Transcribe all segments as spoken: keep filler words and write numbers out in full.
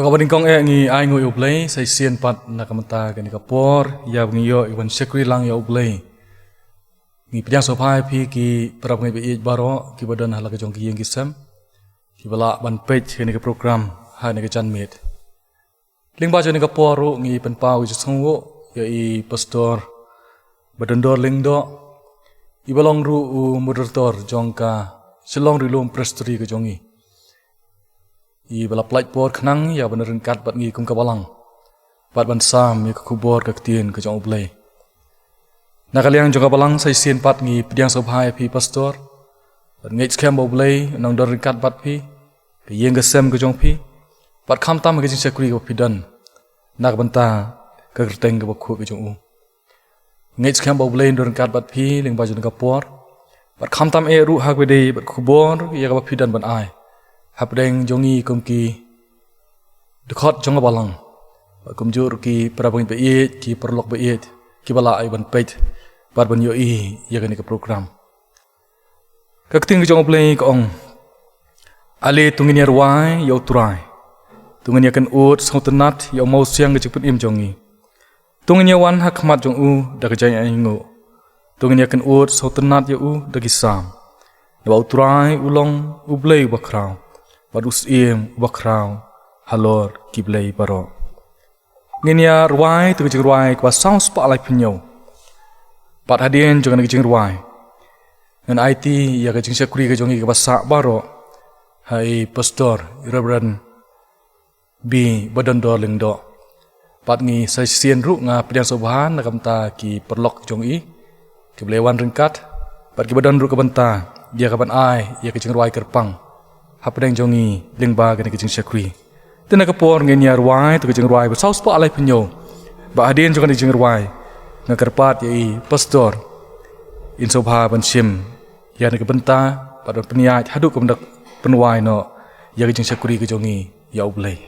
Kaba nyngkong eh ngi ai nguh ïa U Blei sa shisien pat na ka mynta kane ka por ïa ba ngi ïoh ïa ban shakri lang ïa U Blei. Ngi pdiang sngewbha ïa phi ki para bangeit ba ïeit baroh kiba don ha la ka jong ki ïing ki sem kiba lah ban peit ïa kane ka program ha kane ka janmiet. Lyngba jong kane ka por ruh ngi pynpaw ïa ka jingsngewnguh ïa i Pastor Badondor Lyngdoh, iba long ruh u moderator jong ka Shillong Ri-lum Presbytery ka jong ngi, iba la pynlait por khnang ïa ban ryngkat bad ngi kum ka balang bad ban sam ïa ka khubor ka ktien ka jong U Blei. Na ka liang jong ka balang sa shisien pat ngi pdiang sngewbha ïa phi Pastor bad ngeit skhem ba U Blei un nang don ryngkat bad phi, ka ïing ka sem ka jong phi, bad khamtam ka jingshakri kaba phi don na ka bynta ka kyrteng kaba khuid ka jong U. Ngeit skhem ba U Blei un don ryngkat bad phi lyngba jong ka por, bad khamtam eh ruh ha kaba ïadei bad ka khubor ïa kaba phi don ban ai hapdeng jong ngi kum ki dkhot jong ka balang bad kumjuh ruh ki para bangeit ba ïeit, ki paralok ba ïeit kiba lah ïa ban peit bad ban ïohi ïa kane ka program. Ka ktien ka jong U Blei ka ong: Ale to ngin ïa rwai ïa U Trai, to ngin ïa kynud sngewtynnat ïa u mawsiang ka jingpynim jong ngi. To ngin ïa wan ha khmat jong U da ka jingaiei nguh, to ngin ïa kynud sngewtynnat ïa U da ki salm. Naba U Trai u long U Blei uba khraw, bad u Syiem uba khraw halor ki blei baroh. Ngin ïa rwai ïa ka jingrwai kaba saw spah laiphew hynñiew. Bad hadien jong kane ka jingrwai ngan aiti ïa ka jingshakri ka jong ngi kaba sah baroh ha i Pastor Reverend B. Badondor Lyngdoh. Bad ngi sa shisien ruh nga pdiang sngewbha na ka bynta ki paralok jong i kiba la wan ryngkat bad kiba don ruh ka bynta ïa ka ban ai ïa ka jingrwai kyrpang hapdeng jong ngi lyngba kane ka jingshakri. Te na ka por ngin ïa rwai ïa ka jingrwai ba saw spah laiphew hynñiew. Bad hadien jong kane ka jingrwai nga kyrpad ïa i Pastor in sngewbha ban shim ïa kane ka bynta bad ban pynïaid haduh ka ban da pynwai noh ïa ka jingshakri ka jong ngi ïa U Blei.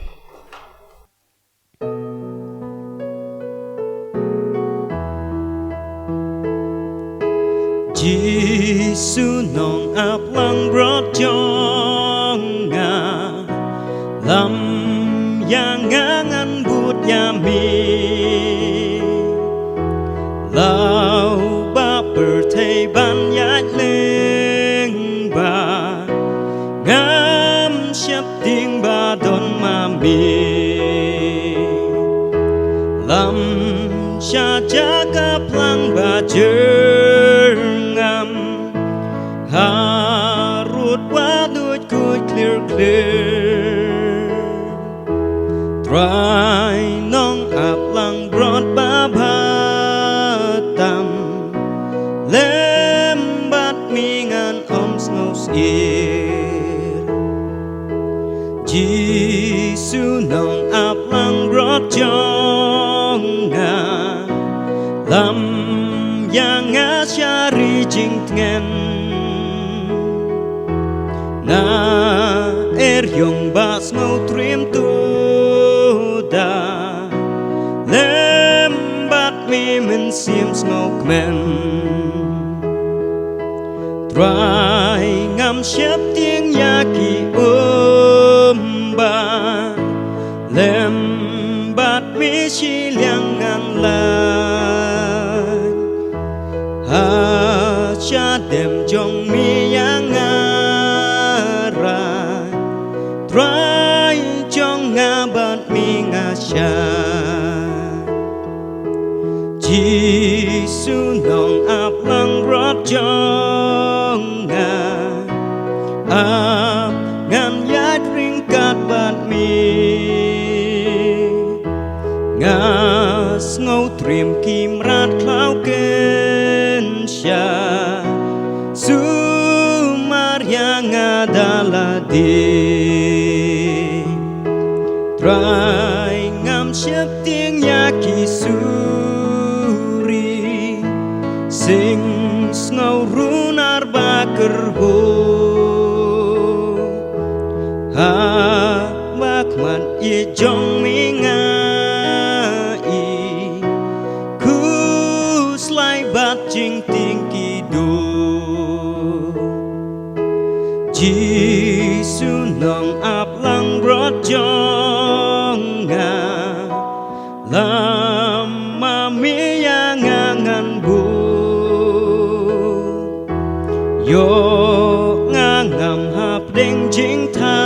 Jisu nongap langbrot jong nga, lam ïa nga ngan bud ïa me. La u ba pyrthei ban ïaid lyngba, ngam sheptieng ba don ma me. Lam sha jaka plang ba jyrngam, harud ba duid khuid khlir khlir. Trai nongap langbrot ba bha tam, lem bad me ngan ym sngewsyier. Jisu nongap langbrot jong nga, lam ïa nga sha ri jingtngen. Nga er ïong ba sngewtriem tuda, lem bad me mynsiem sngewkmen. Trai ngam sheptieng ïa ki umba, lem bad me shiliang ngan lait. Ha shadem jong me ïa nga rai, Trai jong nga bad me nga shai. Jisu nongap langbrot jong nga, ap ngan ïaid ryngkat bad me. Nga sngewtriem ki mrad khlaw kynsha, sumar ïa nga da lade. Trai ngam sheptieng ïa ki suri, sing sngew runar ba kyrhuh. Ha ba khmat ïeit jong me nga i, khuslai bad jingtieng ki duh. Jisu nongap langbrot jong Ïoh nga ngam hapdeng jingthala,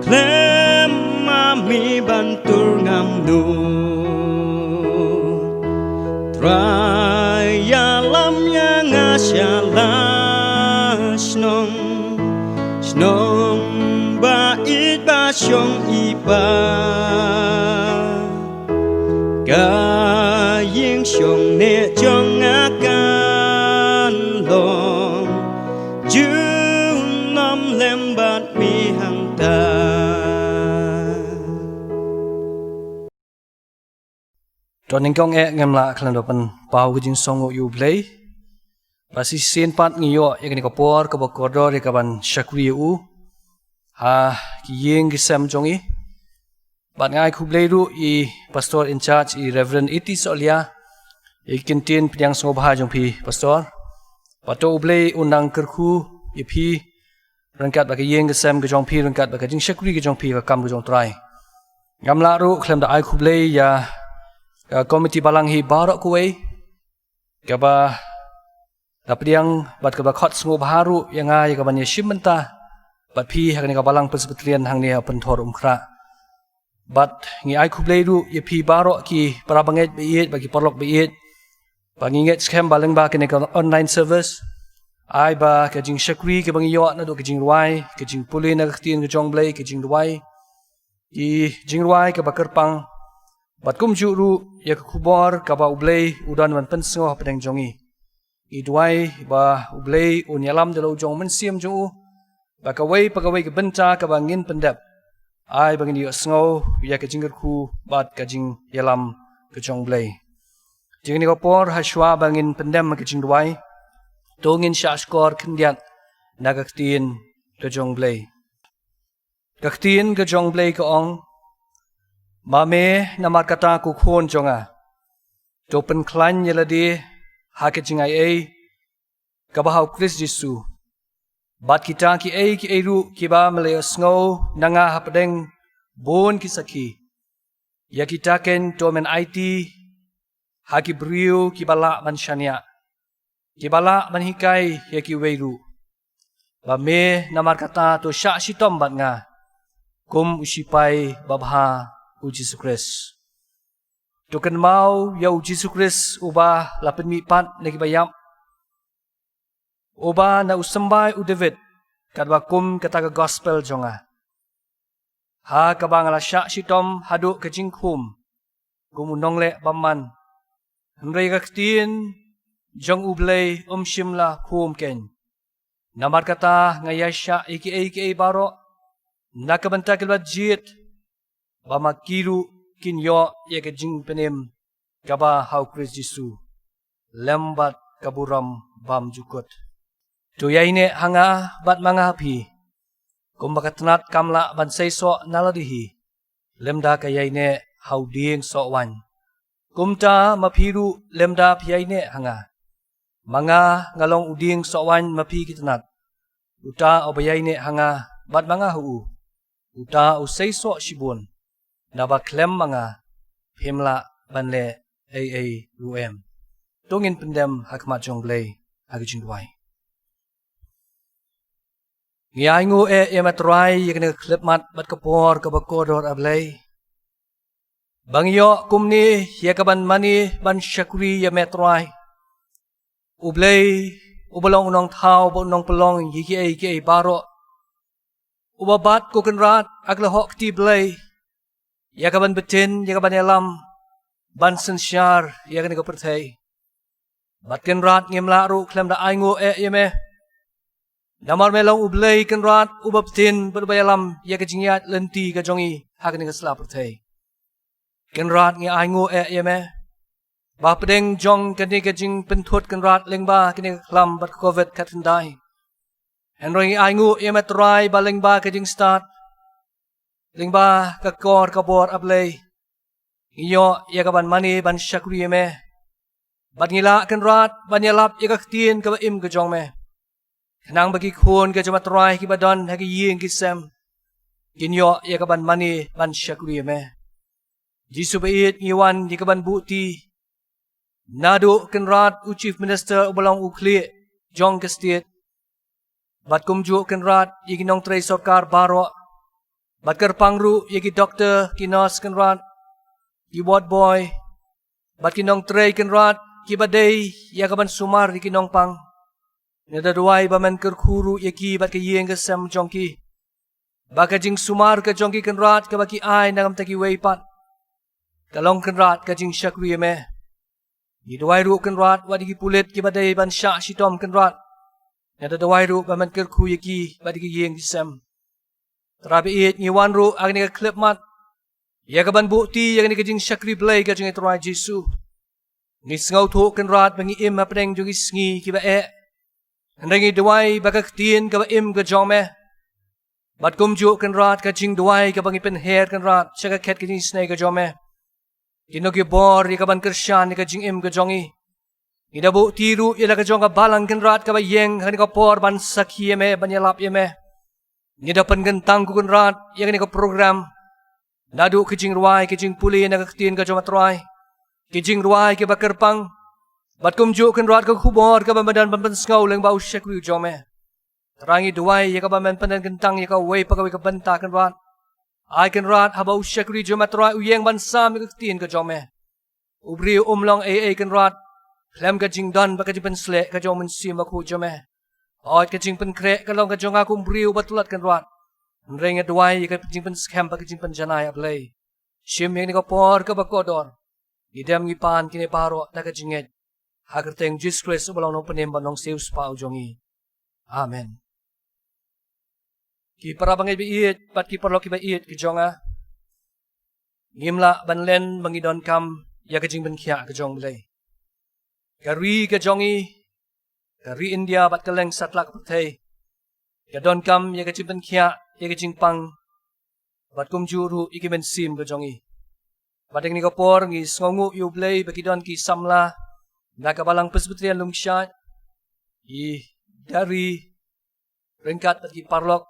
khlem ma me ban tur ngam nud. Trai ïalam ïa nga sha la shnong, shnong ba ïeit ba shong i Pa. Ka ïing shong neh jong nga kan long junom lem bad me hangta. To nyngkong eh ngam lah khlem da pynpaw ka jingsngewnguh ïa U Blei. Ba shisien pat ngi ïoh ïa kane ka por kaba kordor ïa kaban shakri ïa u ha ki ïing ki sem jong i. Bad nga ai khublei ruh ïa i Pastor in charge, i Reverend Iti Sohlia, ïa ki kyntien pdiang sngewbha jong phi, Pastor. Bad to U Blei un nang kyrkhu ïa phi ryngkat bad ka ïing ka sem ka jong phi, ryngkat bad ka jingshakri ka jong phi ha ka kam ka jong U Trai. Ngam lah ruh khlem da ai khublei ïa ka komiti balang hi baroh kawei, kaba da pdiang bad kaba khot sngewbha ruh ïa nga ïa kaban ïashim bynta bad phi ha kane ka balang Presbyterian hangne ha Pynthorumkhrah. Bad ngi ai khublei ruh ïa phi baroh ki para bangeit ba ïeit bad ki paralok ba ïeit, ba ngi ngeit skhem ba lyngba kane ka online service, ai ba ka jingshakri kaba ngi ïoh naduh ka jingrwai, ka jingpule na ka ktien ka jong U Blei, ka jingduwai, ka jingrwai kaba kyrpang, bad kumjuh ruh ïa ka khubor kaba U Blei u don ban pynsngew hapdeng jong ngi. Ngi duwai ba U Blei un ïalam da la u jong u Mynsiem jong u, ba kawei pa kawei ka bynta kaba ngin pyndep, ai ba ngin ïohsngew ïa ka jingkyrkhu bad ka jingïalam ka jong U Blei. Te ha kane ka por, ha shuwa ba ngin pyndem ka jingduwai, to ngin shahshkor khyndiat na ka ktien ka jong U Blei. Ka ktien ka jong U Blei ka ong: Ma me, namar kata ko khun jong nga, to pynkhlaiñ ïa lade ha ka jingaiei kaba ha U Khrist Jisu. Bad kita kiei kiei ruh kiba me la ïohsngew na nga hapdeng bun ki sakhi, ïa kita kein to men aiti ha ki briew kiba lah ban shaniah, kiba lah ban hikai ïa kiwei ruh. Ba me, namar kata to shah shitom bad nga kum u sipai babha u Jisu Khrist. To kynmaw ïa u Jisu Khrist uba la pynmihpat na kiba ïap, uba na u symbai u David, katba kum kata ka gospel jong nga, ha kaba nga la shah shitom haduh ka jingkhum kum u nongleh bymman. Hynrei ka ktien jong U Blei um shym la khum kein. Namar kata nga ïaishah ïa kiei kiei baroh na ka bynta ki la jied, ba ma ki ruh kin ïoh ïa ka jingpynim kaba ha U Khrist Jisu lem bad ka burom bymjukut. To ïaineh ha nga bad ma nga ha phi, kumba ka tnat kam lah ban seisoh na lade hi lymda ka ïaineh ha u dieng soh waiñ. Kumta ma phi ruh lymda phi ïaineh ha nga, ma nga nga long u dieng soh waiñ, ma phi ki tnat. Uta uba ïaineh ha nga bad ma nga ha u, uta u seisoh shibun, naba khlem ma nga phim lah ban leh ei ei ruh em. To ngin pyndem ha khmat jong U Blei ha ka jingduwai. Ngi ainguh eh ïa me Trai ïa kane ka khyllipmat bad ka por kaba kordor, A Blei, ba ngi ïoh kumne ïa kaban mane ban shakri ïa me Trai. U Blei uba long u nongthaw bad u nongpynlong ïa kiei kiei baroh, uba bat ko Kynrad ha ka lehok kti Blei ïa kaban btin, ïa kaban ïalam, ban synshar ïa kane ka pyrthei. Bad Kynrad, ngim lah ruh khlem da ainguh eh ïa me, namar me long U Blei Kynrad uba btin bad uba ïalam ïa ka jingïaid lynti ka jong ngi ha kane ka sla pyrthei. Kynrad, ngi ainguh eh ïa me ba hapdeng jong kane ka jingpynthut, Kynrad, lyngba kane ka khlam bad ka Covid khatkhyndai, hynrei ngi ainguh ïa me Trai ba lyngba ka jingstad, lyngba ka kor ka bor, A Blei, ngi ïoh ïa kaban mane ban shakri ïa me. Bad ngi lah, Kynrad, ban ïalap ïa ka ktien kaba im ka jong me, khnang ba ki khun ka jong me Trai kiba don ha ki ïing ki sem kin ïoh ïa kaban mane ban shakri ïa me. Jisu ba ïeit, ngi wan ïa kaban buhti Naduh Kynrad u Chief Minister uba long u khlieh jong ka state, bad kumjuh Kynrad ïa ki nongtrei sorkar baroh, bad kyrpang ruh ïa ki doktor, ki nurse Kynrad, ki ward boy, bad ki nongtrei Kynrad kiba dei ïa kaban sumar ïa ki nongpang. Nga da duwai ba men kyrkhu ruh ïa ki bad ka ïing ka sem jong ki, ba ka jingsumar ka jong ki Kynrad kaba ki ai na ka bynta kiwei pat, ka long Kynrad ka jingshakri ïa me. Ngi duwai ruh Kynrad wat ïa ki pulit kiba dei ban shah shitom Kynrad. Nga da duwai ruh ba men kyrkhu ïa ki bad ïa ki ïing ki sem. Trai ba ïeit, ngi wan ruh ha kane ka khyllipmat ïa kaban buh ti ïa kane ka jingshakri Blei ka jong i Trai Jisu. Ngi sngewthuh Kynrad ba ngi im hapdeng jong ki sngi kiba eh. Hynrei ngi duwai ba ka ktien kaba im ka jong me, bad kumjuh Kynrad ka jingduwai kaba ngi pynher Kynrad sha ka khet ka jingisynei ka jong me, kin long ki bor ïa kaban kyrshan ïa ka jingim ka jong ngi. Ngi da buh ti ruh ïa la ka jong ka balang Kynrad kaba ïeng ha kane ka por ban sakhi ïa me, ban ïalap ïa me. Ngi da pynkyntang ko Kynrad ïa kane ka program, naduh ki jingrwai, ki jingpule na ka ktien ka jong me Trai, ki jingrwai kiba kyrpang, bad kumjuh Kynrad ka khubor kaba madan ban pynsngew lyngba u shakri u jong me. Trai, ngi duwai ïa kaba men pynkyntang ïa kawei pa kawei ka bynta Kynrad. Ai Kynrad haba u shakri jong me Trai u ïeng ban sam ïa ka ktien ka jong me, u briew um long ei ei Kynrad khlem ka jingdon bad ka jingpynsleh ka jong u Mynsiem Bakhuid jong me. Hooid, ka jingpynkhreh ka long ka jong nga kum u briew uba tlot Kynrad. Hynrei nga duwai ïa ka jingpynskhem bad ka jingpynjanai, A Blei. Shim ïa kane ka por kaba kordor. Ngi dem ngi pan kine baroh da ka jingngeit ha ka kyrteng Jisu Khrist uba long u Nongpynim bad u Nongsiewspah jong ngi. Amen. Ki para bangeit ba ïeit bad ki paralok kiba ïeit ki jong nga, ngim lah ban len ba ngi donkam ïa ka jingpynkhiah ka jong U Blei. Ka ri ka jong ngi, ka ri India bad kylleng satlak pyrthei, ka donkam ïa ka jingpynkhiah, ïa ka jingpang, bad kumjuh ruh ïa ki mynsiem ka jong ngi. Bad ha kane ka por ngi sngewnguh ïa U Blei ba ki don ki samla na ka Balang Presbyterian Lungsiat, i Dari, ryngkat bad ki paralok,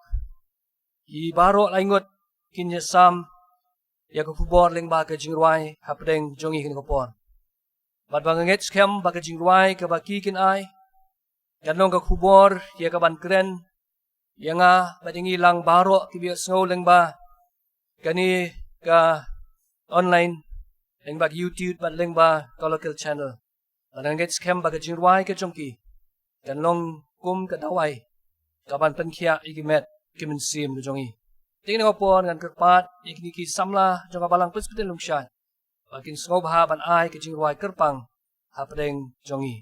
ki baroh lai ngut kin ïasam ïa ka khubor lyngba ka jingrwai hapdeng jong ngi ha kane ka por. Bad ba nga ngeit skhem ba ka jingrwai kaba ki kin ai kan long ka khubor ïa kaban kren ïa nga bad ïa ngi lang baroh kiba ïohsngew lyngba kane ka online, lyngba ka YouTube bad lyngba ka local channel. Bad nga ngeit skhem ba ka jingrwai ka jong ki kan long kum ka dawai kaban pynkhiah ïa ki met ki mynsiem ka jong ngi. Te ha kane ka por ngan kyrpad ïa kine ki samla jong ka Balang Presbyterian Lungsiat ba kin sngewbha ban ai ka jingrwai kyrpang hapdeng jong ngi.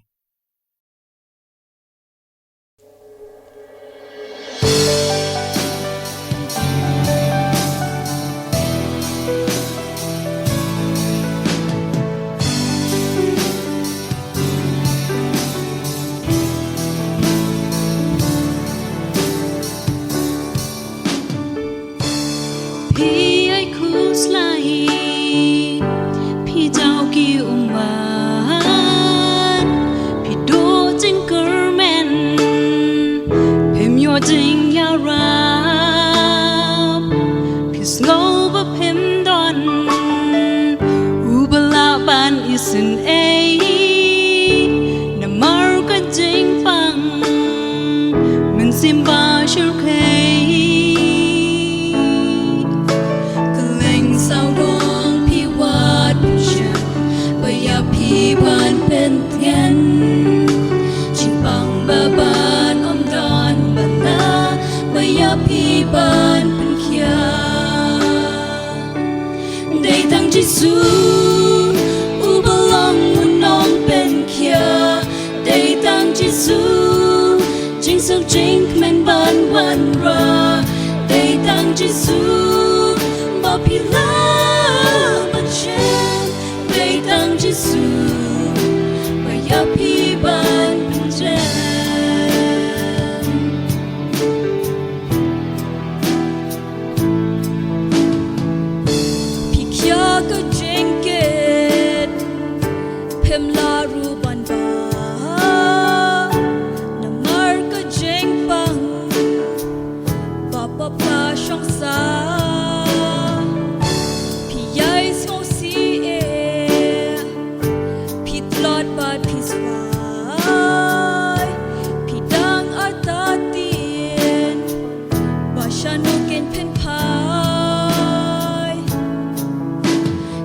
Phi ai khuslai, phi jaw ki ummat, phi duh jingkyrmen, phim ïoh jingïarap, phi sngew ba phim don uba lah ban isynei, namar ka jingpang mynsiem ba shyrkhei. Kylleng sawdong phi wad phi shem ba ïa phi ban pyntngen, jingpang ba ban ym don ba lah ba ïa phi ban pynkhiah. Dei tang Jisu uba long u nongpynkhiah. Dei tang Jisu jingsuk jingkmen ban wanrah. Dei tang Jisu ba phi lah ban shem. Dei tang Jisu ba ïa phi ban pynshem. Phi khia ka jingkit, phim lah ruh ban bah namar ka jingpang ba papa shong sah. Phi ïai sngewsih eh, phi tlot Bad phi swai, phi dang artatien, ba shano kein phin phai.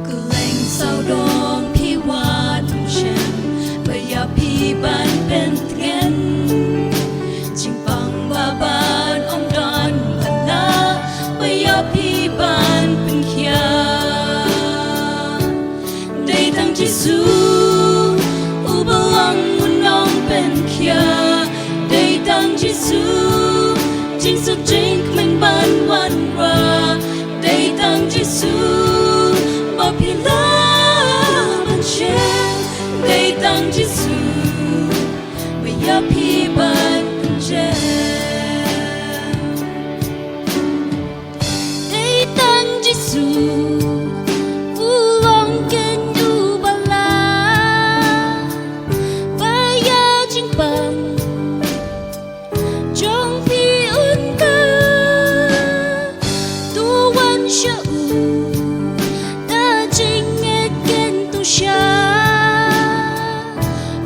Kylleng sawdong phi wad phin shem, ba ïa phi ban pyntngen. Jingpang ba ban ym don ban lah, ba ïa phi ban pynkhia. Dei tang Jisu uba long u nongpynkhia. Dei tang Jisu jingsuk jingkmen ban wanrah. Dei tang Jisu ba phi lah ban shem. Dei tang Jisu ba ïa phi ban pynjem. Dei tang Jisu u long kein uba lah ba ïa jingpang jong phi un kah. To wan sha u da jingngeit kein, to shah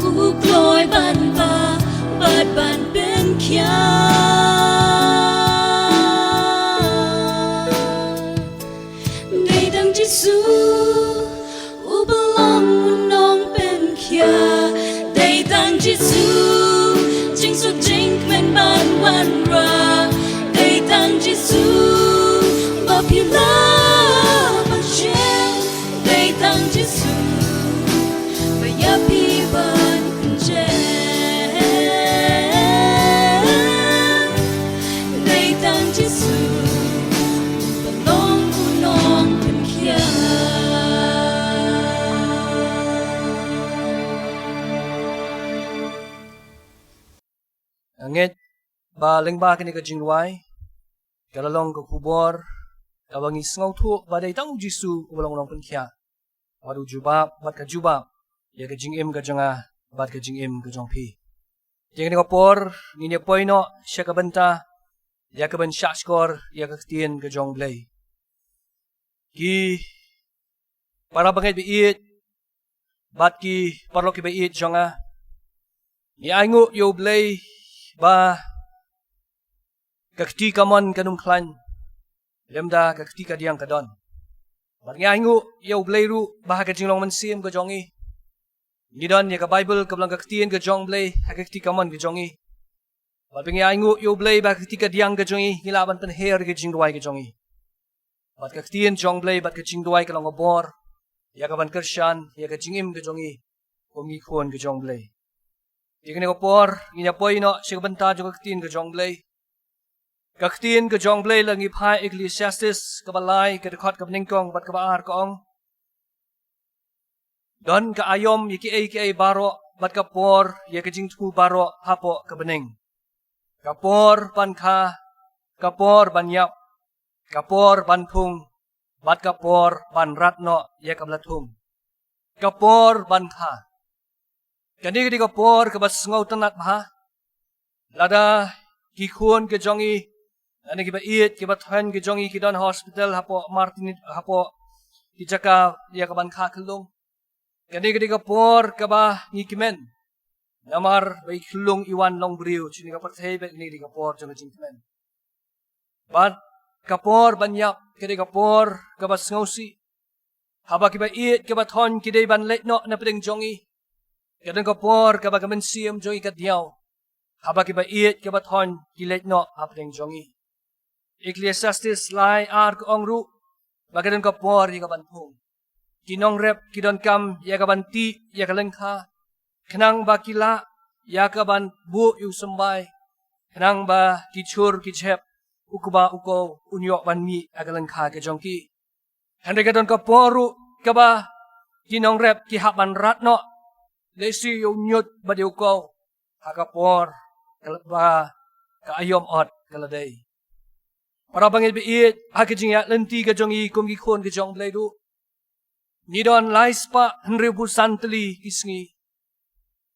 u kloi ban bah bad ban pynkhiah. Dei tang Jisu uba long u nongpynkhia. Dei tang Jisu jingsuk jingkmen ban wanrah. Dei tang Jisu ba phi lah ban shem. Dei tang Jisu ba ïa phi ban pynjem. Dei tang Jisu ba long u nongpynkhia. Nga ngeit ba lyngba kane ka jingduwai ka la long ka khubor kaba ngi sngewthuh ba dei tang u Jisu uba long u nongpynkhia. Bad u jubab bad ka jubab ïa ka jingim ka jong nga bad ka jingim ka jong phi. Te kane ka por ngin ïa poi noh sha ka bynta ïa ka ban shahshkor ïa ka ktien ka jong U Blei. Ki para bangeit ba ïeit bad ki paralok kiba ïeit jong nga, ngi ainguh ïa U Blei ba ka kti kamon kan ym khlaiñ, lymda ka kti kadiang ka don. Bad ngi ainguh ïa U Blei ruh ba ha ka jinglong mynsiem ka jong ngi ngi don ïa ka Baibl kaba long ka ktien ka jong U Blei ha ka kti kamon ka jong ngi. Bad ba ngi ainguh ïa U Blei ba ha ka kti kadiang ka jong ngi ngi lah ban pynher ïa ka jingduwai ka jong ngi. Bad ka ktien jong U Blei bad ka jingduwai ka long ka bor ïa ka ban kyrshan ïa ka jingim ka jong ngi kum ki khun ka jong U Blei. Te kane ka por ngin ïa poi noh sha ka bynta jong ka ktien ka jong U Blei. Ka ktien ka jong U Blei la ngi phai Ecclesiastes kaba lai ka dkhot kaba nyngkong bad kaba ar ka ong, don ka aïom ïa kiei kiei baroh bad ka por ïa ka jingthmu baroh hapoh ka bneng. Ka por ban kha, ka por ban ïap, ka por ban thung bad ka por ban rat noh ïa kaba la thung. Ka por ban kha. Kane ka dei ka por kaba sngewtynnat bha. Lada ki khun ki jong ngi lane kiba ïeit kiba thoiñ ki jong ngi ki don ha hospital hapoh Martin hapoh ki jaka ïa ka ban kha khyllung, kane ka dei ka por kaba ngi kmen. Namar ba i khyllung i wan long briew sha kane ka pyrthei, ba kane ka dei ka por jong ka jingkmen. Bad ka por ban ïap ka dei ka por kaba sngewsih. Haba kiba ïeit kiba thoiñ ki dei ban leit noh na pdeng jong ngi, ka don ka por kaba ka mynsiem jong ngi ka diaw. Haba kiba ïeit kiba thoiñ ki leit noh ha pdeng jong ngi. Ecclesiastes lai ar ka ong ruh ba ka don ka por ïa ka ban thung. Ki nongrep ki donkam ïa ka ban tih ïa ka lyngkha, khnang ba ki lah ïa ka ban buh ïa u symbai, khnang ba ki jhur ki jhep, u kba u kow un ïoh ban mih ha ka lyngkha ka jong ki. Hynrei ka don ka por ruh kaba ki nongrep ki hap ban rat noh, lehse ïa u ñiut bad ïa u kow, ha ka por kaba ka aïom ot ka la dei. Para bangeit ba ïeit, ha ka jingïaid lynti ka jong ngi kum ki khun ki jong U Blei ruh, ngi don lai spah hynriewphew san tylli ki sngi.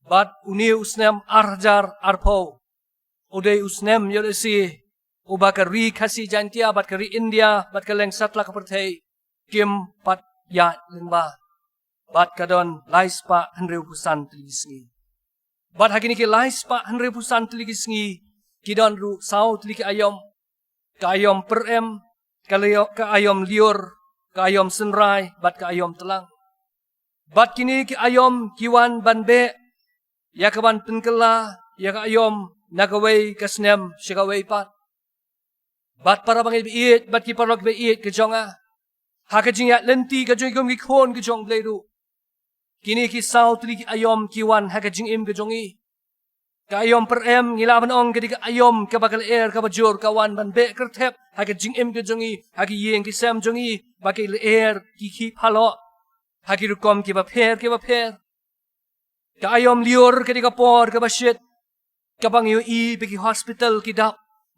Bad une u snem ar hajar arphew u dei u snem ïoh lehse uba ka ri Khasi Jaintia bad ka ri India bad ka leng satlak ka pyrthei kim pat ïaid lyngba. Bad ka don lai spah hynriewphew san tylli ki sngi. Bad ha kine ki lai spah hynriewphew san tylli ki sngi, ki don ruh saw tylli ki aïom. Ka aïom pyrem, ka lio-, ka aïom lyiur, ka aïom synrai, bad ka aïom tlang. Bad kine ki aïom ki wan ban beh ïa kaban pynkylla ïa ka aïom na kawei ka snem sha kawei pat. Bad para bangeit ba ïeit, bad ki paralok ba ïeit ka jong nga, ha ka jingïaid lynti ka jong ngi kum ki khun ka jong U Blei ruh, kine ki saw tylli ki aïom ki wan ha ka jingim ka jong ngi. Ka aïom pyrem, ngi lah ban ong ka dei ka aïom kaba ka lyer kaba jur, ka wan ban beh kyrthep ha ka jingim ka jong ngi, ha ki ïing ki sem jong ngi, ba ka lyer ki khih paloh ha ki rukom kiba pher kiba pher. Ka aïom lyiur ka dei ka por kaba shit, kaba ngi ïohi ba ki hospital ki dap,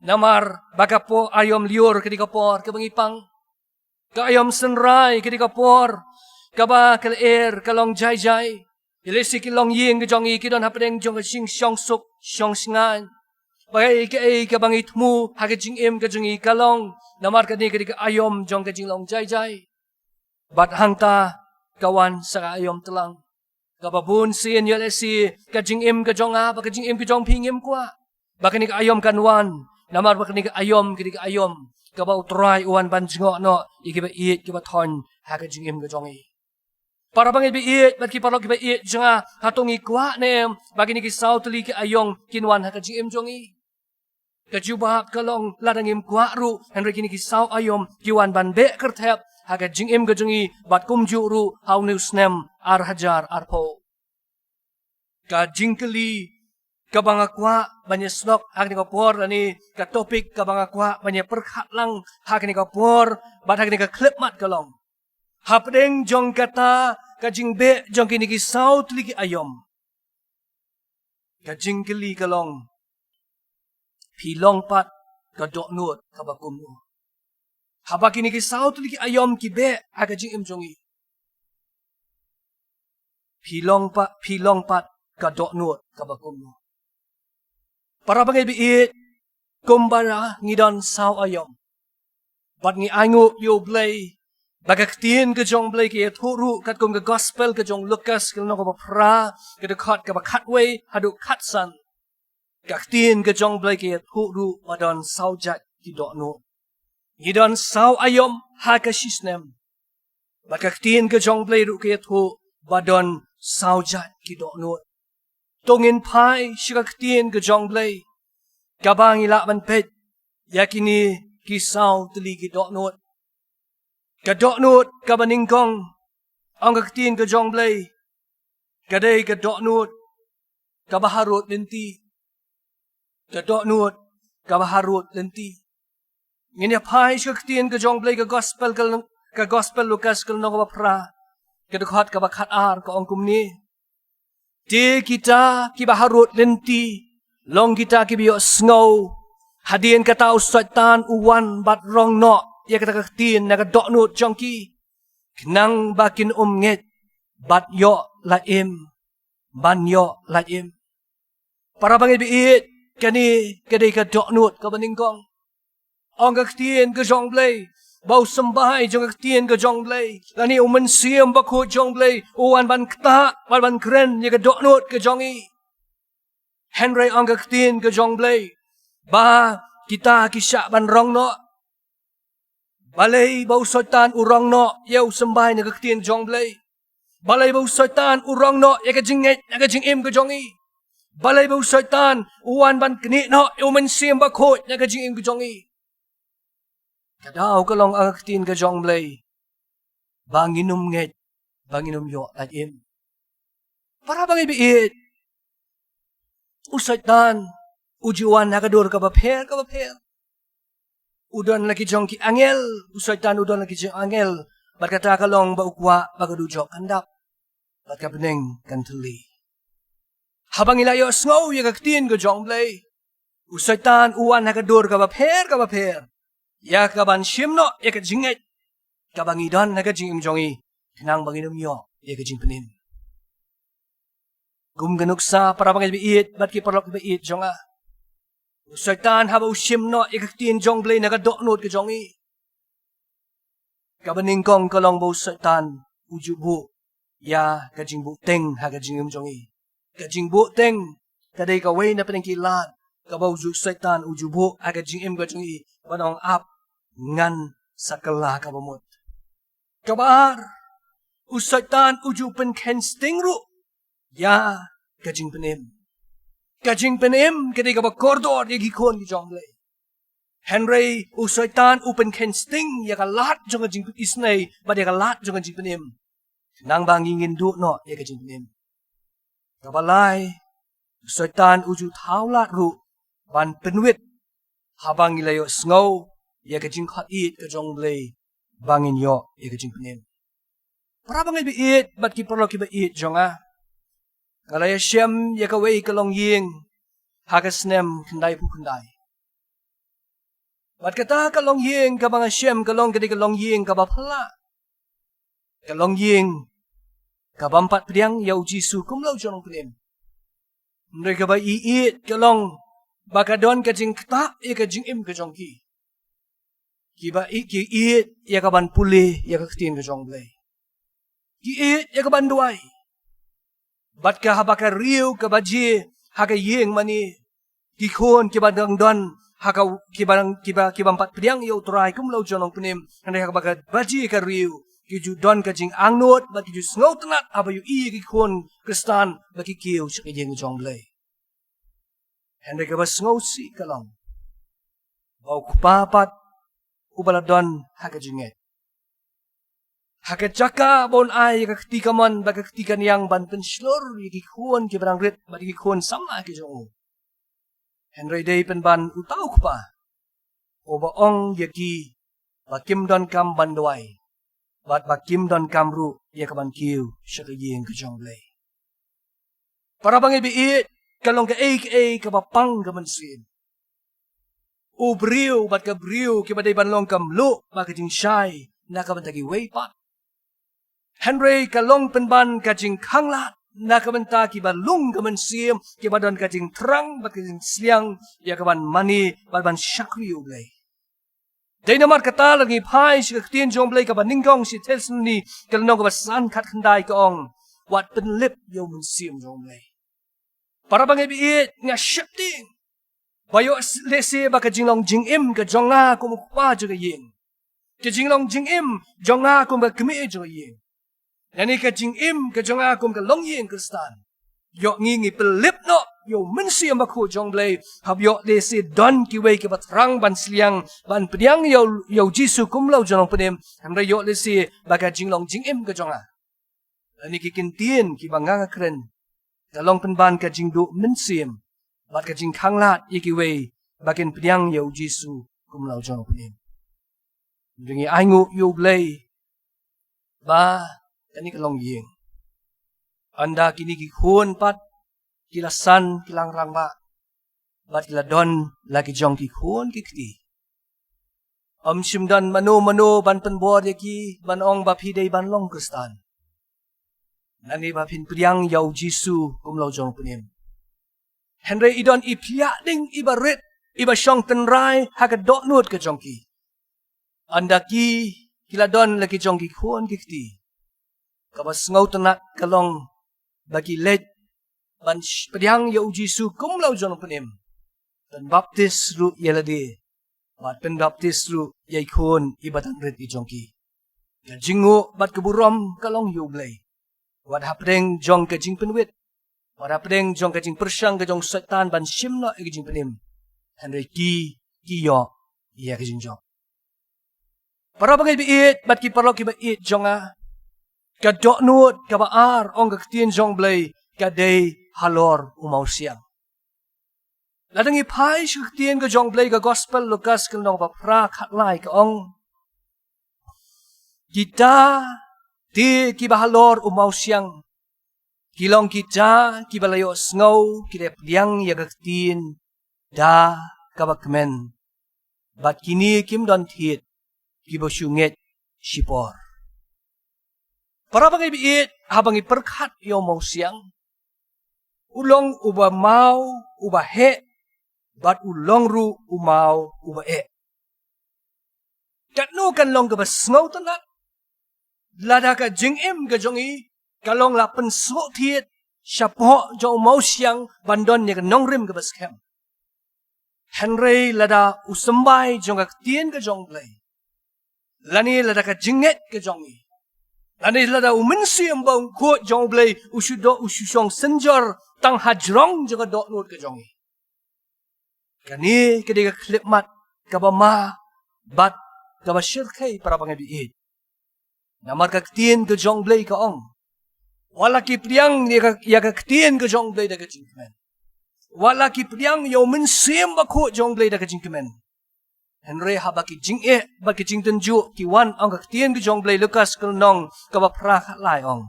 namar ba ka por aïom lyiur ka dei ka por kaba ngi pang. Ka aïom synrai ka dei ka por kaba ka lyer ka long jai jai. Ïa lehse ki longïing ka jong ngi ki don hapdeng jong ka jingshong suk shong shngaiñ. Ba kaei kaei kaba ngi thmu ha ka jingim ka jong ngi ka long namar kane ka dei ka aïom jong ka jinglong jai jai. Bad hangta ka wan sa ka aïom tlang, kaba bun sien ïa lehse ka jingim ka jong nga bad ka jingim ka jong phi ngim kwah ba kane ka aïom kan wan, namar ba kane ka aïom ka dei ka aïom kaba U Trai u wan ban jngoh noh ïa kiba ïeit kiba thoiñ ha ka jingim ka jong ngi. Para bangeit ba ïeit bad ki paralok kiba ïeit jong nga, hato ngi kwah ne em ba kine ki saw tylli ki aïom kin wan ha ka jingim jong ngi? Ka jubab ka long, lada ngim kwah ruh, hynrei kine ki saw aïom ki wan ban beh kyrthep ha ka jingim ka jong ngi, bad kumjuh ruh ha une u snem ar hajar arphew. Ka jingkylli kaba nga kwah ban ïa snoh ha kane ka por, lane ka topic kaba nga kwah ban ïa pyrkhat lang ha kane ka por bad ha kane ka khyllipmat ka long, hapdeng jong kata ka jingbeh jong kine ki saw tylli ki aïom, ka jingkylli ka long, phi long pat ka dohnud kaba kumno? Haba kine ki saw tylli ki aïom ki beh ha ka jingim jong ngi, phi long pat, phi long pat ka dohnud kaba kumno? Para bangeit ba ïeit, kumba ngi don saw aïom, bad ngi ainguh ïa U Blei ba ka ktien ka jong U Blei ka ïathuh ruh katkum ka gospel ka jong u Lukas ka lynnong kaba phra, ka dkhot kaba khatwei haduh khatsan. Ka ktien ka jong U Blei ka ïathuh ruh ba don saw jait ki dohnud. Ngi don saw aïom ha ka shisnem. Bad ka ktien ka jong U Blei ruh ka ïathuh ba don saw jait ki dohnud. To ngin phai sha ka ktien ka jong U Blei, kaba ngi lah ban peit ïa kine ki saw tylli ki dohnud. Ka dohnud kaba nyngkong, ong ka ktien ka jong U Blei, ka dei ka dohnud kaba harud lynti. Ka dohnud kaba harud lynti. Ngin ïa phai sha ka ktien ka jong U Blei, ka gospel ka, ka gospel Lukas ka lynnong kaba phra, ka dkhot kaba khatar, ka ong kumne: Te kita kiba harud lynti, long kita kiba ïohsngew, hadien kata u Soitan u wan bad rong noh ïa kata ka ktien na ka dohnud jong ki, khnang ba kin ym ngeit bad ïoh lait im, ban ïoh lait im. Para bangeit ba ïeit, kane ka dei ka dohnud kaba nyngkong. Ong ka ktien ka jong U Blei ba u symbai jong ka ktien ka jong U Blei, lane u Mynsiem Bakhuid jong U Blei, u wan ban ktah, wan ban kren ïa ka dohnud ka jong ngi. Hynrei ong ka ktien ka jong U Blei ba kita ki shah ban rong noh. Balei ba u Soitan u rong noh ïa u symbai na ka ktien jong U Blei? Balei ba u Soitan u rong noh ïa ka jingngeit na ka jingim ka jong ngi? Balei ba u Soitan u wan ban knieh noh ïa u Mynsiem Bakhuid na ka jingim ka jong ngi? Ka daw ka long, ong ka ktien ka jong U Blei, ba ngin ym ngeit, ba ngin ym ïoh lait im. Para bangeit ba ïeit, u Soitan u ju wan ha ka dur kaba pher kaba pher. U don la ki jong ki angel, u Soitan u don la ki jong angel, bad kata ka long ba u kwah ba ka dujok kan dap, bad ka bneng kan thylli. Haba ngi la ïohsngew ïa ka ktien ka jong U Blei, u Soitan u wan ha ka dur kaba pher kaba pher ïa kaban shim noh ïa ka jingngeit kaba ngi don ha ka jingim jong ngi, khnang ba ngin ym ïoh ïa ka jingpynim. Kum ka nuksa, para bangeit ba ïeit bad ki paralok ba ïeit jong nga, u Soitan haba u shim noh ïa ka ktien jong U Blei na ka dohnud ka jong ngi, kaba nyngkong ka long ba u Soitan u ju buh ïa ka jingbuhteng ha ka jingim jong i. Ka jingbuhteng ka dei kawei na pdeng ki lad kaba u ju Soitan u ju buh ha ka jingim ka jong i, ban ong ap ngan sa kylla kaba mut. Kaba ar, u Soitan u ju pynkheiñ sting ruh ïa ka jingpynim. Ka jingpynim ka dei kaba kordor ïa ki khun ki jong Blei. Hynrei u Soitan u pynkheiñ sting ïa ka lad jong ka jingpynim, bad ïa ka lad jong ka jingpynim, nangba ngi ngin duh noh ïa ka jingpynim. Kaba lai, u Soitan u ju thaw lad ruh ban pynwit haba ngi la ïohsngew ïa ka jingkhot ïeit ka jong Blei ba ngin ïoh ïa ka jingpynim. Para bangeit ba ïeit bad ki paralok kiba ïeit jong nga, nga la ïashem ïa kawei ka longïing ha ka snem khyndai phew khyndai. Bad kata ka longïing kaba nga shem ka long ka dei ka longïing kaba phylla, ka longïing ka bym pat pdiang ïa u Jisu kum la u Nongpynim. Hynrei kaba ïeit ka long ba ka don ka jingktah ïa ka jingim ka jong ki. Kiba ïeit, ki ïeit ïa ka ban pule ïa ka ktien ka jong Blei. Ki ïeit ïa ka ban duwai. Bad ka haba ka riew ka baje ha ka ïing mane, ki khun kiba dang don ha ka, kiba dang, kiba, ki bym pat pdiang ïa u Trai kum la u Nongpynim, hynrei haba ka baje ka riew, ki ju don ka jingangnud bad ki ju sngewtynnat haba ïohi ïa ki khun Khristan ba ki kiew sha ka ïing jong Blei. Hynrei kaba sngewsih ka long ba u kpa pat uba la don ha ka jingngeit, ha ka jaka ba un ai ïa ka kti kamon bad ka kti kaniang ban pynshlur ïa ki khun kiba dang rit bad ïa ki khun samla ki jong u, hynrei dei pynban uta u kpa uba ong ïa ki ba kim donkam ban duwai bad ba kim donkam ruh ïa ka ban kiew sha ka ïing ka jong Blei. Para bangeit ba ïeit, ka long kaei kaei kaba pang ka mynsiem. U briew bad ka briew kiba dei ban long ka mluh bad ka jingshai na ka bynta kiwei pat. Hynrei ka long pynban ka jingkhanglad na ka bynta kiba lung ka mynsiem, kiba don ka jingthrang bad ka jingsliang ïa ka ban mane bad ban shakri ïa U Blei. Dei namar kata lada ngi phai sha ka ktien jong U Blei kaba nyngkong sha Thessaloni ka lynnong kaba san, khat khyndai ka ong, wat pynlip ïa u Mynsiem jong U Blei. Para bangeit ba ïeit, nga sheptieng ba ïoh lehse ba ka jinglong jingim ka jong nga kum u kpa jong ka ïing, ka jinglong jingim jong nga kum ka kmie jong ka ïing, lane ka jingim ka jong nga kum ka longïing Khristan, ïoh ngi ngi pynlip noh ïa u Mynsiem Bakhuid jong U Blei, haba ïoh lehse don kiwei kiba thrang ban sliang ban pdiang ïa u, ïa u Jisu kum la u Nongpynim, hynrei ïoh lehse ba ka jinglong jingim ka jong nga, lane ki kyntien kiba nga nga kren, ka long pynban ka jingduh mynsiem bad ka jingkhanglad ïa kiwei ba kin pdiang ïa u Jisu kum la u Nongpynim. Ngi ainguh ïa U Blei ba kane ka longïing, ynda kine ki khun pat ki la san, ki la rangbah bad ki la don la ki jong ki khun ki kti, ym shym don mano mano ban pynbor ïa ki ban ong ba phi dei ban long Khristan, lane ba phin pdiang ïa u Jisu kum la u Nongpynim. Hynrei i don i phiah ding iba rit, iba shong tynrai ha ka dohnud ka jong ki. Ynda ki, ki la don la ki jong ki khun ki kti, kaba sngewtynnat ka long ba ki leit ban sh-, pdiang ïa u Jisu kum la u Nongpynim, pynbaptis ruh ïa lade bad pynbaptis ruh ïa i khun iba dang rit i jong ki. Ka jingnguh bad ka burom ka long ïa U Blei. Wat hapdeng jong ka jingpynwit, wat hapdeng jong ka jingpyrshang ka jong u Soitan ban shim noh ïa ka jingpynim, hynrei ki, ki ïoh ïa ka jingjop. Para bangeit ba ïeit bad ki paralok kiba ïeit jong nga, ka dohnud kaba ar, ong ka ktien jong U Blei, ka dei halor u mawsiang. Lada ngi phai sha ka ktien ka jong U Blei, ka Gospel Lukas ka lynnong ba phra, khat lai ka ong, kita te kiba halor u mawsiang ki long kita kiba la ïohsngew, ki la pdiang ïa ka ktien da kaba kmen, bad kine kim don thied, kiba shu ngeit shipor. Para bangeit ba ïeit, haba ngi pyrkhat ïa u mawsiang, u long uba maw, uba heh, bad u long ruh u maw uba eh. Katno kan long kaba sngewtynnat lada ka jingim ka jong i ka long la pynsngewthied shapoh jong u mawsiang ban don ïa ka nongrim kaba skhem. Hynrei lada u symbai jong ka ktien ka jong u Blei, lane lada ka jingngeit ka jong ngi, lane lada u Mynsiem Bakhuid jong u Blei u shu doh, u shu shong synjor tang hajrong jong ka dohnud ka jong ngi, kane ka dei ka khyllipmat kaba ma bad kaba shyrkhei, para bangeit ba ïeit. Namar ka ktien ka jong u Blei ka ong, wat la ki pdiang ïa ka, ïa ka ktien ka jong u Blei da ka jingkmen, wat la ki pdiang ïa u Mynsiem Bakhuid jong u Blei da ka jingkmen, hynrei haba ki jingeh bad ki jingtynjuh ki wan, ong ka ktien ka jong u Blei, Lukas ka lynnong kaba phra khatlai ong,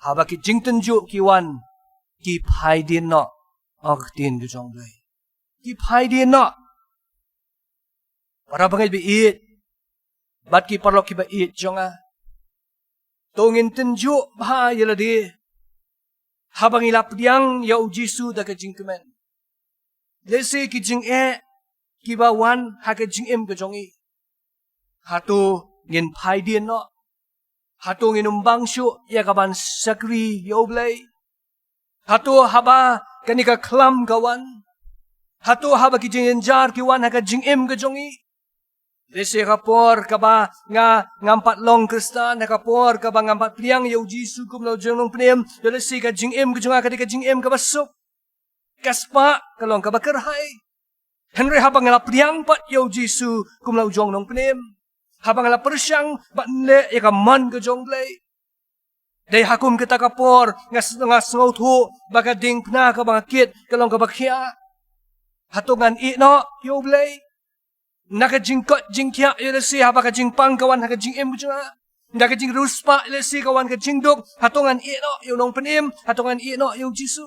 haba ki jingtynjuh ki wan, ki phai dien noh, ong ka ktien ka jong u Blei. Ki phai dien noh. Para bangeit ba ïeit bad ki paralok kiba ïeit jong nga, to ngin tynjuh bha ïa lade haba ngi la pdiang ïa u Jisu da ka jingkmen. Lehse ki jingeh kiba wan ha ka jingim ka jong ngi, hato ngin phai dien noh? Hato ngin ym bang shuh ïa ka ban shakri ïa u Blei? Hato haba kane ka khlam ka wan, hato haba ki jingjynjar ki wan ha ka jingim ka jong ngi, lehse ka por kaba nga ngam pat long Khristan, ha ka por kaba ngam pat pdiang ïa u Jisu kum la u jong nongpynim, ïa lehse ka jingim ka jong nga ka dei ka jingim kaba suk, ka spah ka long kaba kyrhai. Hynrei haba nga la pdiang pat ïa u Jisu kum la u jong nongpynim, haba nga la pyrshang ban leh ïa ka mon ka jong u Blei, dei ha kum kata ka por nga s-, nga sngewthuh ba ka diengphna kaba nga kit ka long kaba khiah, hato ngan ïeh noh ïa u Blei? Na ka jingkoit jingkhiah, ïa lehse haba ka jingpang ka wan ha ka jingim ka jong nga, na ka jingriewspah, ïa lehse ka wan ka jingduk, hato ngan ïeh noh ïa u nongpynim? Hato ngan ïeh noh ïa u Jisu?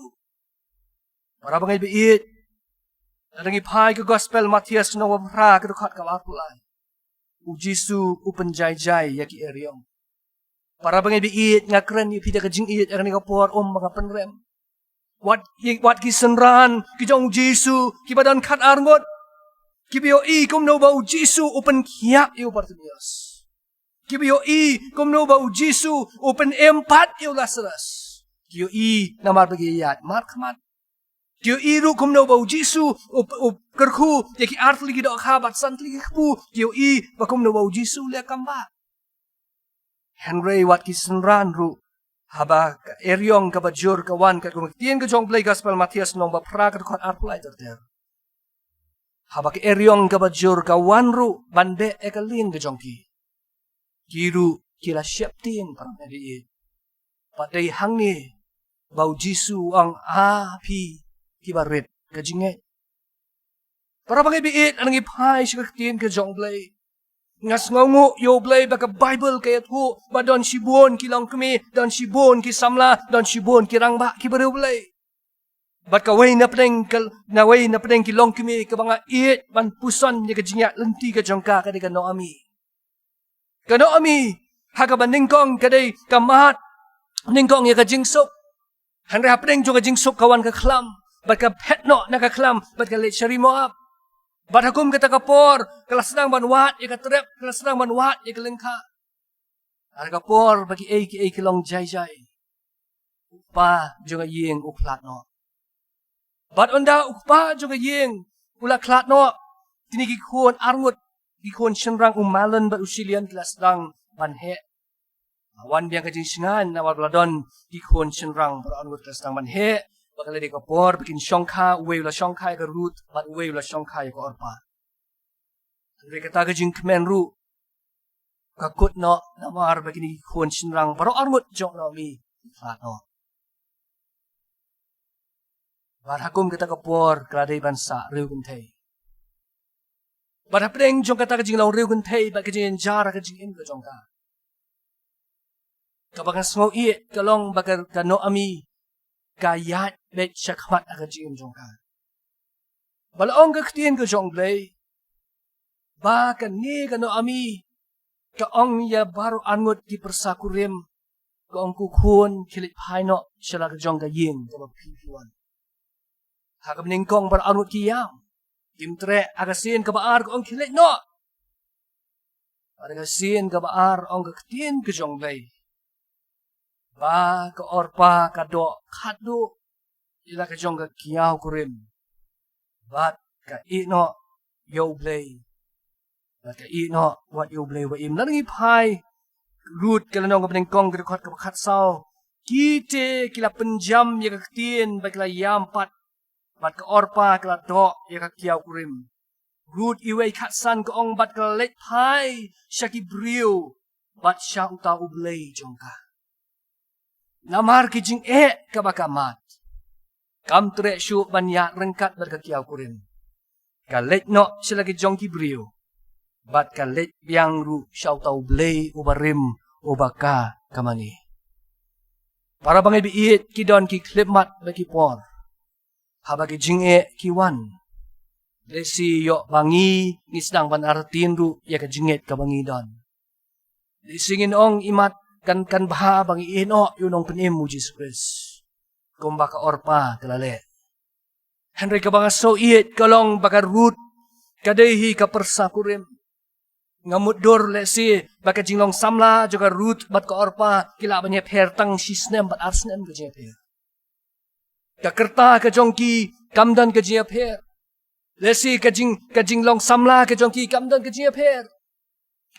Para bangeit ba ïeit, lada ngi phai ka Gospel Mathaios lynnong ba phra, ka dkhot kaba arphew lai, u Jisu u pynjai jai ïa ki eriong. Para bangeit ba ïeit, nga kren ïa phi da ka jingïeit ha kane ka por, ym ba nga pynrem. Wat, wat ki synran ki jong u Jisu kiba don khatar ngut, kiba ïohi kumno ba u Jisu u pynkhiah ïa u Bartimeus, kiba ïohi kumno ba u Jisu u pynim pat ïa u Lasarus, ki ïohi namar ba ki ïaid markhmat. Ki ïohi ruh kumno ba u Jisu u, u kyrkhu ïa ki artylli ki dohkha bad santylli ki kpu, ki ïohi ba kumno ba u Jisu u leh kam bah. Hynrei wat ki synran ruh, haba ka eriong kaba jur ka wan, katkum ka ktien ka jong u Blei, Gospel Mathaios lynnong ba phra, ka dkhot arphew lai ter ter, haba ka eriong kaba jur ka wan ruh ban beh ïa ka lieng ka jong ki, ki ruh ki la sheptieng, para bangeit ba ïeit. Bad dei hangne ba u Jisu u ong, a phi kiba rit ka jingngeit. Para bangeit ba ïeit, lada ngi phai sha ka ktien ka jong u Blei, nga sngewnguh ïa u Blei ba ka Baibl ka ïathuh ba don shibun ki longkmie, don shibun ki samla, don shibun ki rangbah kiba riewblei. Bad kawei na pdeng ka, na wei na pdeng ki longkmie kaba nga ïeit ban puson ïa ka jingïaid lynti ka jong ka, ka dei ka Naomi. Ka Naomi, ha kaba nyngkong ka dei ka mad nyngkong ïa ka jingsuk. Hynrei hapdeng jong ka jingsuk ka wan ka khlam, bad ka phet noh na ka khlam, bad ka leit sha ri Moab. Bad ha kum kata ka por ka la sdang ban wad ïa ka trep, ka la sdang ban wad ïa ka lyngkha. Ha ka por ba kiei kiei ki long jai jai, u kpa jong ka ïing u khlad noh. Bad ynda u kpa jong ka ïing u la khlad noh, kine ki khun arngut, ki khun shynrang u Mahlon bad u Chilion ki la sdang ban heh. La wan biang ka jingshngaiñ namar ba la don ki khun shynrang baroh arngut ki la sdang ban heh. Bad ka la dei ka por ba kin shongkha, uwei u la shongkha ïa ka Ruth bad uwei u la shongkha ïa ka Orpah. Hynrei kata ka jingkmen ruh ka kut noh namar ba kine ki khun shynrang baroh arngut jong u Naomi ki khlad noh. Bad ha kum kata ka por ka la dei ban sah riewkynthei. Bad hapdeng jong kata ka jinglong riewkynthei bad ka jingjynjar ha ka jingim ka jong ka, kaba nga sngew ïeit ka long ba ka, ka Naomi ka ïaid beit shakhmat ha ka jingim jong ka. Ba la ong ka ktien ka jong u Blei ba kane ka Naomi ka ong ïa baroh arngut ki pyrsa kurim, ka ong, ko khun, khie leit phai noh sha la ka jong ka ïing kaba phi, phi wan. Ha ka banyngkong baroh arngut ki ïam, kim treh. Ha ka sien kaba ar ka ong, khie leit noh. Bad ha ka sien kaba ar ong ka ktien ka jong u Blei Ba ka Orpa ka doh khatduh ïa la ka jong ka kiaw kurim, bad ka ïehnoh ïa U Blei, bad ka ïehnoh wat ïa U Blei uba im. Lada ngi phai Ruth ka lynnong kaba nyngkong, ka dkhot kaba khatsaw, ki te ki la pynjam ïa ka ktien bad ki la ïam pat, bad ka Orpa ka la doh ïa ka kiaw kurim. Ruth uwei khatsan ka ong, bad ka la leit phai sha ki briew bad sha uta U Blei jong ka. Namar ki jingeh kaba ka mad, kam treh shuh ban ïaid ryngkat bad ka kiaw kurim. Ka leit noh sha la ki jong ki briew, bad ka leit biang ruh sha uta U Blei uba rim, uba ka ka mane. Para bangeit ba ïeit, ki don ki khyllipmat bad ki por haba ki jingeh ki wan. Lehse ïoh ba ngi, ngi sdang ban artatien ruh ïa ka jingngeit kaba ngi don. Lehse ngin ong, imat kan, kan bha ba ngi ïehnoh ïa u Nongpynim U Jisu Khrist, kumba ka Orpa ka la leh. Hynrei kaba nga sngew ïeit ka long ba ka Ruth ka dei hi ka pyrsa kurim. Nga mutdur lehse ba ka jinglong samla jong ka Ruth bad ka Orpa ki lah ban ïapher tang shi snem bad ar snem ka jingïapher. Ka kyrta ka jong ki kam don ka jingïapher. Lehse ka jing, ka jinglong samla ka jong ki kam don ka jingïapher.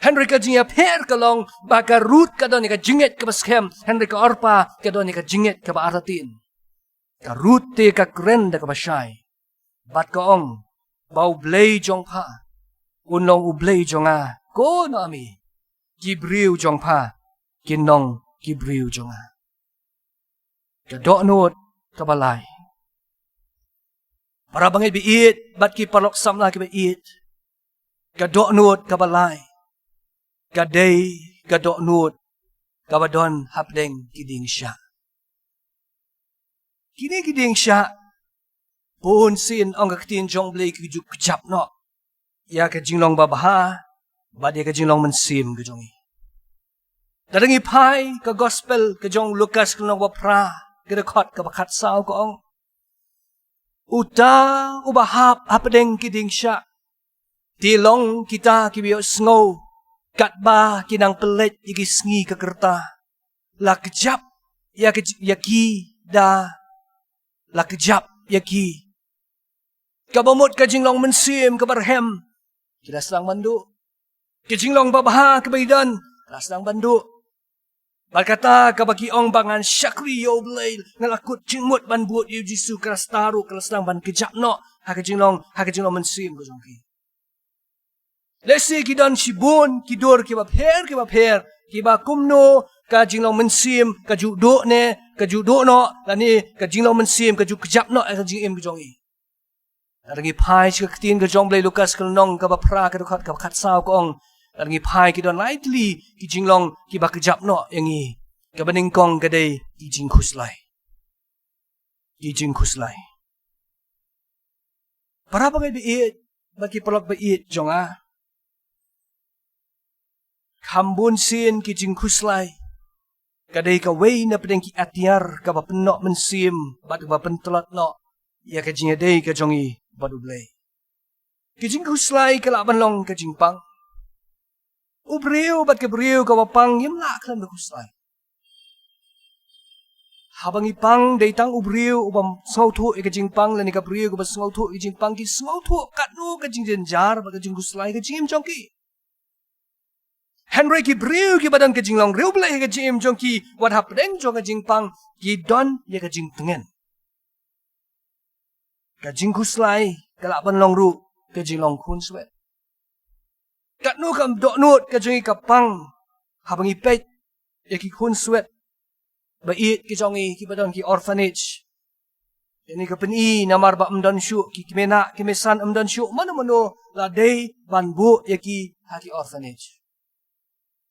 Hynrei ka jingïapher ka long ba ka Ruth ka don ïa ka jingngeit kaba skhem, hynrei ka Orpa ka don ïa ka jingngeit kaba artatien. Ka Ruth te ka kren da kaba shai, bad ka ong, ba U Blei jong pha un long U Blei jong nga, ko Naomi, ki briew jong pha kin long ki briew jong nga. Ka dohnud kaba lai. Para bangeit ba ïeit bad ki paralok samla kiba ïeit, ka dohnud kaba lai ka dei ka dohnud kaba don hapdeng ki dieng shah. Kine ki dieng shah, bunsien ong ka ktien jong U Blei, ki ju kjap noh ïa ka jinglong babha bad ïa ka jinglong mynsiem ka jong ngi. Lada ngi phai ka gospel ka jong u Lukas ka lynnong ba phra, ka dkhot kaba khatsaw ka ong, uta uba hap hapdeng ki dieng shah, te long kita kiba ïohsngew katba ki nang pynleit ïa ki sngi ka rta. La kjap ïa ki, ïa ki da, la kjap ïa ki. Kaba mut ka jinglong mynsiem kaba rhem, ki la sdang ban duh. Ka jinglong babha kaba ki don, ka la sdang ban duh. Bad kata kaba ki ong ba ngan shakri ïa U Blei, nga la kut jingmut ban bud ïa U Jisu, ka rta ruh ka la sdang ban kjap noh ha ka jinglong, ha ka jinglong mynsiem ka jong ki. Lehse ki don shibun ki dur kiba pher kiba pher, kiba kumno ka jinglong mynsiem ka ju duh ne ka ju duh noh, lane ka jinglong mynsiem ka ju kjap noh ha ka jingim ka jong ngi. Lada ngi phai sha ka ktien ka jong U Blei, Lukas ka lynnong kaba phra, ka dkhot kaba khatsaw ka ong, lada ngi phai, ki don lai tylli ki jinglong kiba kjap noh ïa ngi. Kaba nyngkong ka dei ki jingkhuslai. Ki jingkhuslai. Para bangeit ba ïeit bad ki paralok ba ïeit jong nga, kham bunsien ki jingkhuslai ka dei kawei na pdeng ki atiar kaba pynnoh mynsiem bad kaba pyntlot noh ïa ka jingïadei ka jong ngi bad U Blei. Ki jingkhuslai ka lah ban long ka jingpang. U briew bad ka briew kaba pang ngim lah khlem da khuslai. Haba ngi pang, dei tang u briew uba sngewthuh ïa ka jingpang lane ka briew kaba sngewthuh ïa ka jingpang, ki sngewthuh katno ka jingjynjar bad ka jingkhuslai ka jingim jong ki. Hynrei ki briew kiba don ka jinglong riewblei ha ka jingim jong ki, wat hapdeng jong ka jingpang, ki don ïa ka jingtngen. Ka jingkhuslai ka lah ban long ruh ka jinglong khunswet. Katno ka dohnud ka jong ngi ka pang haba ngi peit ïa ki khunswet ba ïeit ki jong ngi kiba don ki orphanage. Ïa ngi ka pyni namar ba ym don shuh ki kmie nah kmie san, ym don shuh mano mano, la dei ban buh ïa ki ha ki orphanage.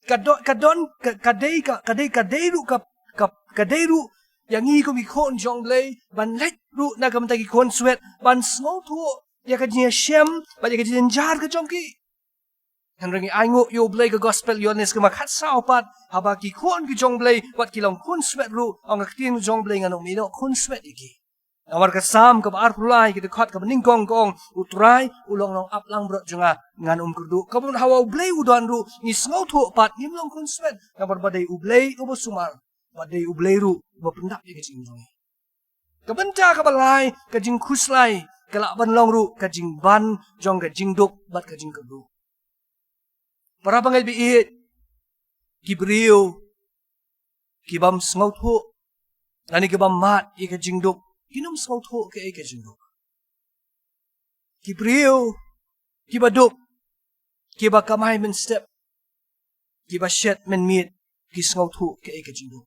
Ka don, ka don, ka, ka dei, ka, ka dei, ka dei ruh ka, ka, ka dei ruh ïa ngi kum ki khun jong U Blei ban leit ruh na ka bynta ki khunswet, ban sngewthuh ïa ka jingïashem bad ïa ka jingjynjar ka jong ki. Hynrei ngi ainguh ïa U Blei, ka gospel Ïoannis kaba khatsaw pat, haba ki khun ki jong U Blei wat ki long khunswet ruh, ong ka ktien jong U Blei, ngan ym ïehnoh khunswet ïa ki. Namar ka Salm kaba arphew lai, ka dkhot kaba nyngkong ka ong, U Trai u long nongap langbrot jong nga, ngan ym kyrduh. Kaba mut haba U Blei u don ruh, ngi sngewthuh pat ngim long khunswet, namar ba dei U Blei uba sumar. Bad dei U Blei ruh uba pyndap ïa ka jingim jong ngi. Ka bynta kaba lai, ka jingkhuslai ka lah ban long ruh ka jingban jong ka jingduk bad ka jingkyrduh. Para bangeit ba ïeit, ki briew ki bym sngewthuh lane ki bym mad ïa ka jingduk, kim sngewthuh kaei ka jingduk. Ki briew kiba duk, kiba kamai mynstep, kiba shet mynmiet, ki sngewthuh kaei ka jingduk.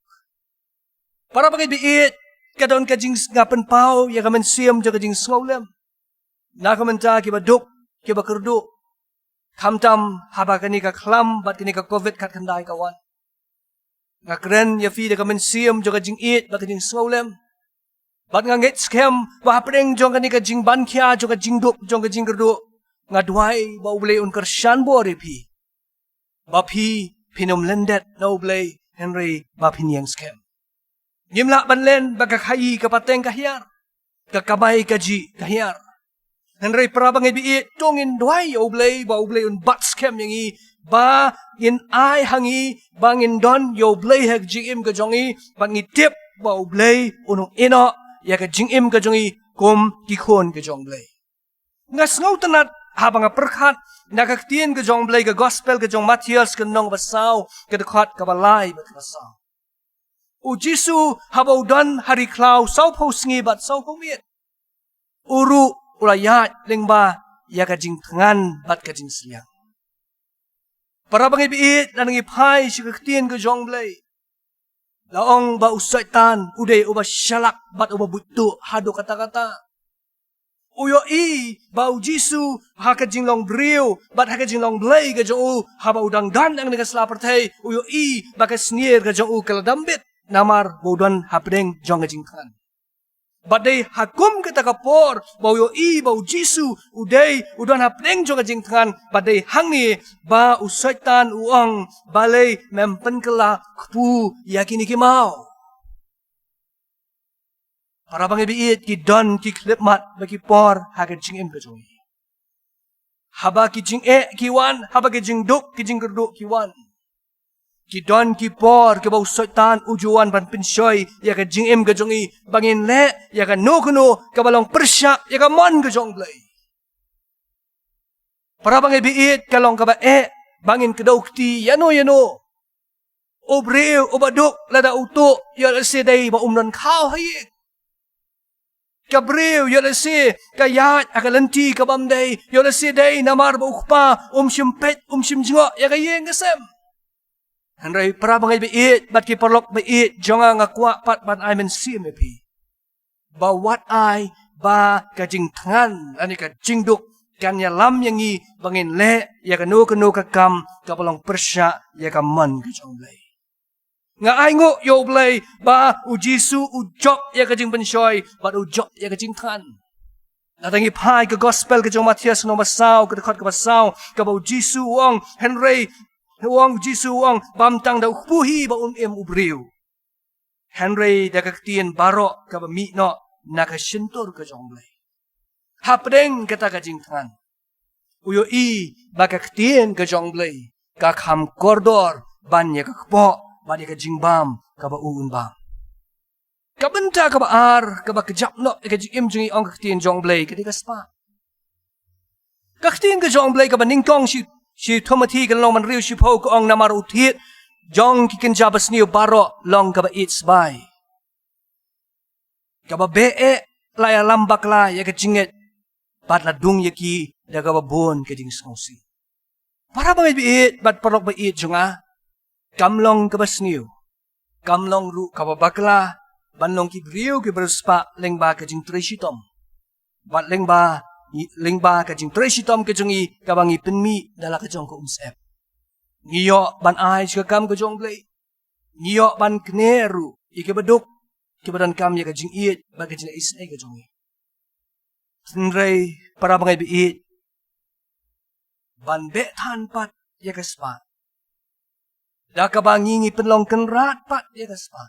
Para bangeit ba ïeit, ka don ka jing, nga pynpaw ïa ka mynsiem jong ka jingsngewlem na ka bynta kiba duk, kiba kyrduh, khamtam haba kane ka khlam bad kane ka covid khatkhyndai ka wan. Nga kren ïa phi da ka mynsiem jong ka jingïeit bad ka jingsngewlem. Bad nga ngeit skhem ba hapdeng jong kane ka jingban khia jong ka jingduk, jong ka jingkyrduh, nga duwai ba U Blei un kyrshan bor ïa phi, ba phi phin ym lyndet na U Blei, hynrei ba phin ïeng skhem. Ngim lah ban len ba ka khaïi ka pateng ka hiar, ka kamai kajih ka hiar. Hynrei para bangeit ba ïeit, to ngin duwai ïa U Blei ba U Blei un bat skhem ïa ngi, ba ngin ai ha ngi, ba ngin don ïa U Blei ha ka jingim ka jong ngi, bad ngi tip ba U Blei un ïehnoh ïa ka jingim ka jong ngi kum ki khun ka jong U Blei. Nga sngewtynnat haba nga pyrkhat na ka ktien ka jong U Blei, ka gospel ka jong Mathaios, ka lynnong ba saw, ka dkhot kaba lai bad kaba saw. U Jisu haba u don ha ri khlaw sawphew sngi bad sawphew miet, u ruh u la ïaid lyngba ïa ka jingthngan bad ka jingsliang. Para bangeit ba ïeit, lada ngi phai sha ka ktien ka jong U Blei, la ong ba u Soitan u dei uba shalak bad uba buit tuh haduh katta katta. U ïohi ba u Jisu ha ka jinglong briew bad ha ka jinglong Blei ka jong u, haba u dang don hangne ha ka sla pyrthei, u ïohi ba ka snier ka jong u ka la dam bit namar ba u don hapdeng jong ka jingthngan. Bad dei ha kum kata ka por ba u ïohi ba u Jisu u dei u don hapdeng jong ka jingthngan, bad dei hangne ba u Soitan u ong, "Balei mem pynkylla kpu ïa kine ki maw?" Para bangeit ba ïeit, ki don ki khyllipmat bad ki por ha ka jingim ka jong ngi. Haba ki jingeh ki wan, haba ki jingduk ki jingkyrduh ki wan, ki don ki por kiba u Soitan u ju wan ban pynshoi ïa ka jingim ka jong ngi, ba ngin leh ïa kano kano kaba long pyrshah ïa ka mon ka jong U Blei. Para bangeit ba ïeit, ka long kaba eh ba ngin kdew kti ïano ïano. U briew uba duk, lada u tuh, ïoh lehse dei ba um don khaw ha ïing. Ka briew, ïoh lehse ka ïaid ha ka lynti ka bym dei, ïoh lehse dei namar ba u kpa um shym peit, um shym jngoh ïa ka ïing ka sem. Hynrei para bangeit ba ïeit bad ki paralok ba ïeit jong nga, nga kwah pat ban ai mynsiem ïa phi ba wat ai ba ka jingthngan lane ka jingduk kan ïalam ïa ngi ba ngin leh ïa kano kano ka kam kaba long pyrshah ïa ka mon ka jong U Blei. Nga ainguh ïa U Blei ba u Jisu u jop ïa ka jingpynshoi bad u jop ïa ka jingthngan. Lada ngi phai ka gospel ka jong u Mathaios lynnong ba saw, ka dkhot kaba saw, kaba u Jisu u ong, hynrei u ong, u Jisu u ong, bam tang da u kpu hi ba un im u briew, hynrei da ka ktien baroh kaba mih noh na ka shyntur ka jong U Blei. Hapdeng kata ka jingthngan, u ïohi ba ka ktien ka jong U Blei ka kham kordor ban ïa ka kpoh bad ïa ka jingbam kaba u un bam. Ka bynta kaba ar kaba kjap noh ïa ka jingim jong ngi, ong ka ktien jong U Blei, ka dei ka spah. Ka ktien ka jong U Blei kaba nyngkong sha, sha u Timothi ka lynnong ba hynriew shiphew ka ong, namar u thied jong ki kynja basniew baroh long kaba ïeit sbai. Kaba beh eh la ïalam bakla ïa ka jingngeit bad la dung ïa ki da kaba bun ka jingsngewsih. Para bangeit ba ïeit bad paralok ba ïeit jong nga, kam long kaba sniew, kam long ruh kaba bakla ban long ki briew kiba riewspah lyngba ka jingtrei shitom, bad lyngba, lyngba ka jingtrei shitom ka jong ngi kaba ngi pynmih da la ka jong ka umsyep. Ngi ïoh ban ai sha ka kam ka jong U Blei. Ngi ïoh ban kner ruh ïa kiba duk, kiba donkam ïa ka jingïeit bad ka jingïaseng ka jong ngi. Hynrei para bangeit ba ïeit, ban beh than pat ïa ka spah, da kaba ngi, ngi pynlong kynrad pat ïa ka spah,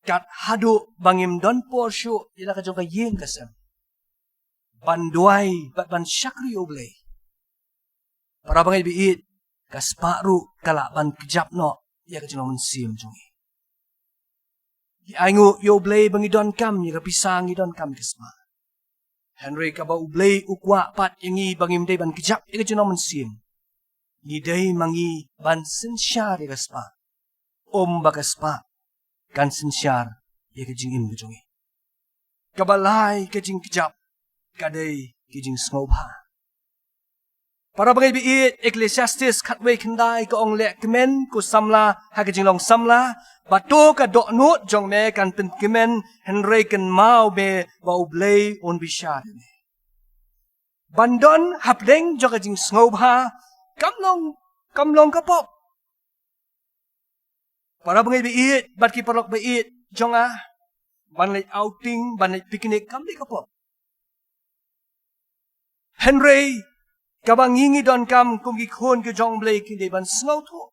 kat haduh ba ngim don por shuh ïa la ka jong ka ïing ka sem ban duwai bad ban shakri U Blei. Para bangeit ba ïeit, ka spah ruh ka lah ban kjap noh ïa ka jinglong mynsiem jong ngi. Ngi ainguh ïa U Blei ba ngi donkam ïa ka pisa, ngi donkam ïa ka spah. Hynrei kaba U Blei u kwah pat ïa ngi ba ngim dei ban kjap ïa ka jinglong mynsiem. Ngi dei ma ngi ban synshar ïa ka spah. Ym ba ka spah kan synshar ïa ka jingim ka jong ngi. Kaba lai ka jingkjap ka dei ka jingsngewbha. Para bangeit ba ïeit, Ecclesiastes khatwei khyndai ka ong, leh kmen ko samla ha ka jinglong samla, bad to ka dohnud jong me kan pynkmen, hynrei kynmaw me ba U Blei un bishar ïa me. Ban don hapdeng jong ka jingsngewbha kam long, kam long ka pop. Para bangeit ba ïeit bad ki paralok ba ïeit jong nga, ban leit outing, ban leit picnic kam dei ka pop. Hynrei kaba ngi ngi donkam kum ki khun ki jong U Blei, ngi dei ban sngewthuh.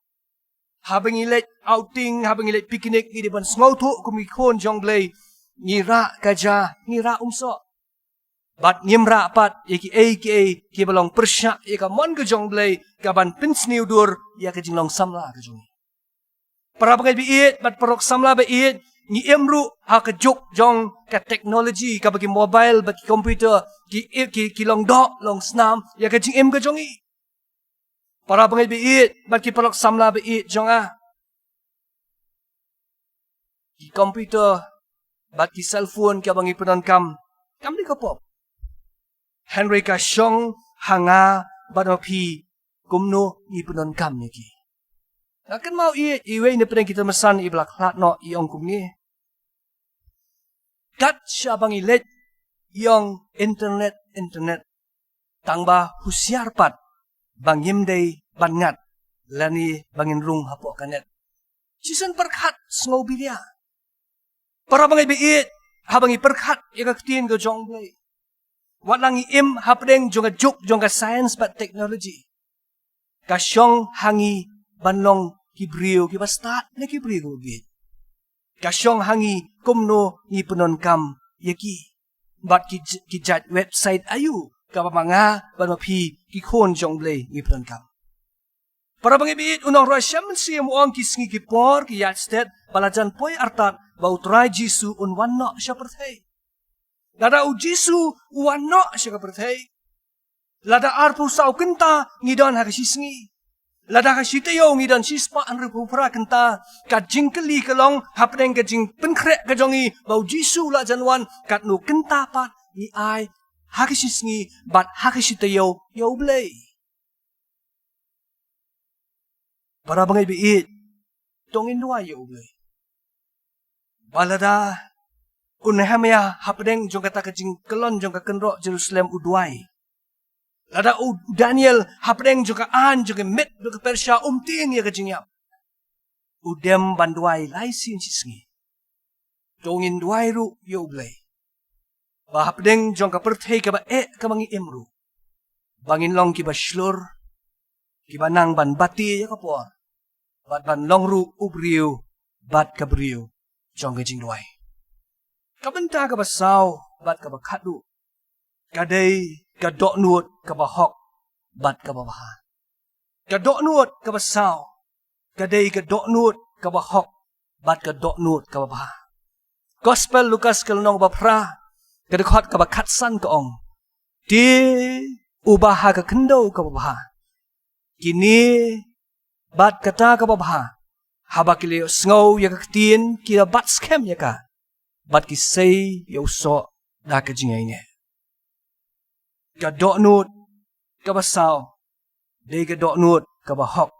Haba ngi leit outing, haba ngi leit picnic, ngi dei ban sngewthuh kum ki khun jong U Blei. Ngi rah ka ja, ngi rah umsoh. Bad ngim rah pat ïa kiei kiei kiba long pyrshah ïa ka mon ka jong U Blei, kaban pynsniew dur ïa ka jinglong samla ka jong ngi. Para bangeit ba ïeit bad paralok samla ba ïeit, ngi im ruh ha ka juk jong ka technology, kaba ki mobile bad ki computer, ki, ki, ki long doh long snam ïa ka jingim ka jong ngi. Para bangeit ba ïeit bad ki paralok samla ba ïeit jong nga, ki computer bad ki cellphone kaba ngi pyndonkam kam dei ka pop. Hynrei ka shong ha nga bad ha phi kumno ngi pyndonkam ïa ki. Nga kynmaw ïa iwei na pdeng ki tymmen basan iba la khlad noh, i ong kumne: Kat shaba ngi leit ïong internet, internet, tang ba husiar pat ba ngim dei ban ngat lane ba ngin rung hapoh ka net. Shisien pyrkhat sngewbiria. Para bangeit ba ïeit, haba ngi pyrkhat ïa ka ktien ka jong U Blei, wat la ngi im hapdeng jong ka juk jong ka science bad technology, ka shong ha ngi ban long ki briew kiba stad ne ki briew kiba bieit. Ka shong ha ngi kumno ngi pyndonkam ïa ki. Bad ki j-, ki jait website aïu kaba ma nga bad ma phi ki khun jong U Blei ngi pyndonkam. Para bangeit ba ïeit, u nongrwai Salm u ong, ki sngi ki por ki ïaid stet, ba la jan poi artat ba U Trai Jisu un wan noh sha pyrthei. Lada U Jisu u wan noh sha ka pyrthei, lada arphew saw kynta ngi don ha ka shi sngi, lada ha ka shi taïew ngi don shispah hynriewphew phra kynta, ka jingkylli ka long hapdeng ka jingpynkhreh ka jong ngi ba U Jisu u la jan wan, katno kynta pat ngi ai ha ka shi sngi bad ha ka shi taïew ïa U Blei? Para bangeit ba ïeit, to ngin duwai ïa U Blei. Ba lada u Nehemia hapdeng jong kata ka jingkyllon jong ka kynroh Jerusalem u duwai, lada u Daniel hapdeng jong ka aiñ jong ka met jong ka Persia um tieng ïa ka jingïap, u dem ban duwai lai sien shi sngi. To ngin duwai ruh ïa U Blei ba hapdeng jong ka pyrthei kaba eh kaba ngi im ruh, ba ngin long kiba shlur, kiba nang ban bati ïa ka por, bad ban long ruh u briew bad ka briew jong ka jingduwai. Ka bynta kaba saw bad kaba khatduh ka dei ka dohnud kaba hok bad kaba bha. Ka dohnud kaba saw ka dei ka dohnud kaba hok bad ka dohnud kaba bha. Gospel Lukas ka lynnong ba phra, ka dkhot kaba khatsan ka ong: Te uba ha ka khyndew kaba bha, kine bad kata kaba bha, haba ki la ïohsngew ïa ka ktien, ki la bat skhem ïa ka, bad ki sei ïa u soh da ka jingïaineh. Ka dohnud kaba saw dei ka dohnud kaba hok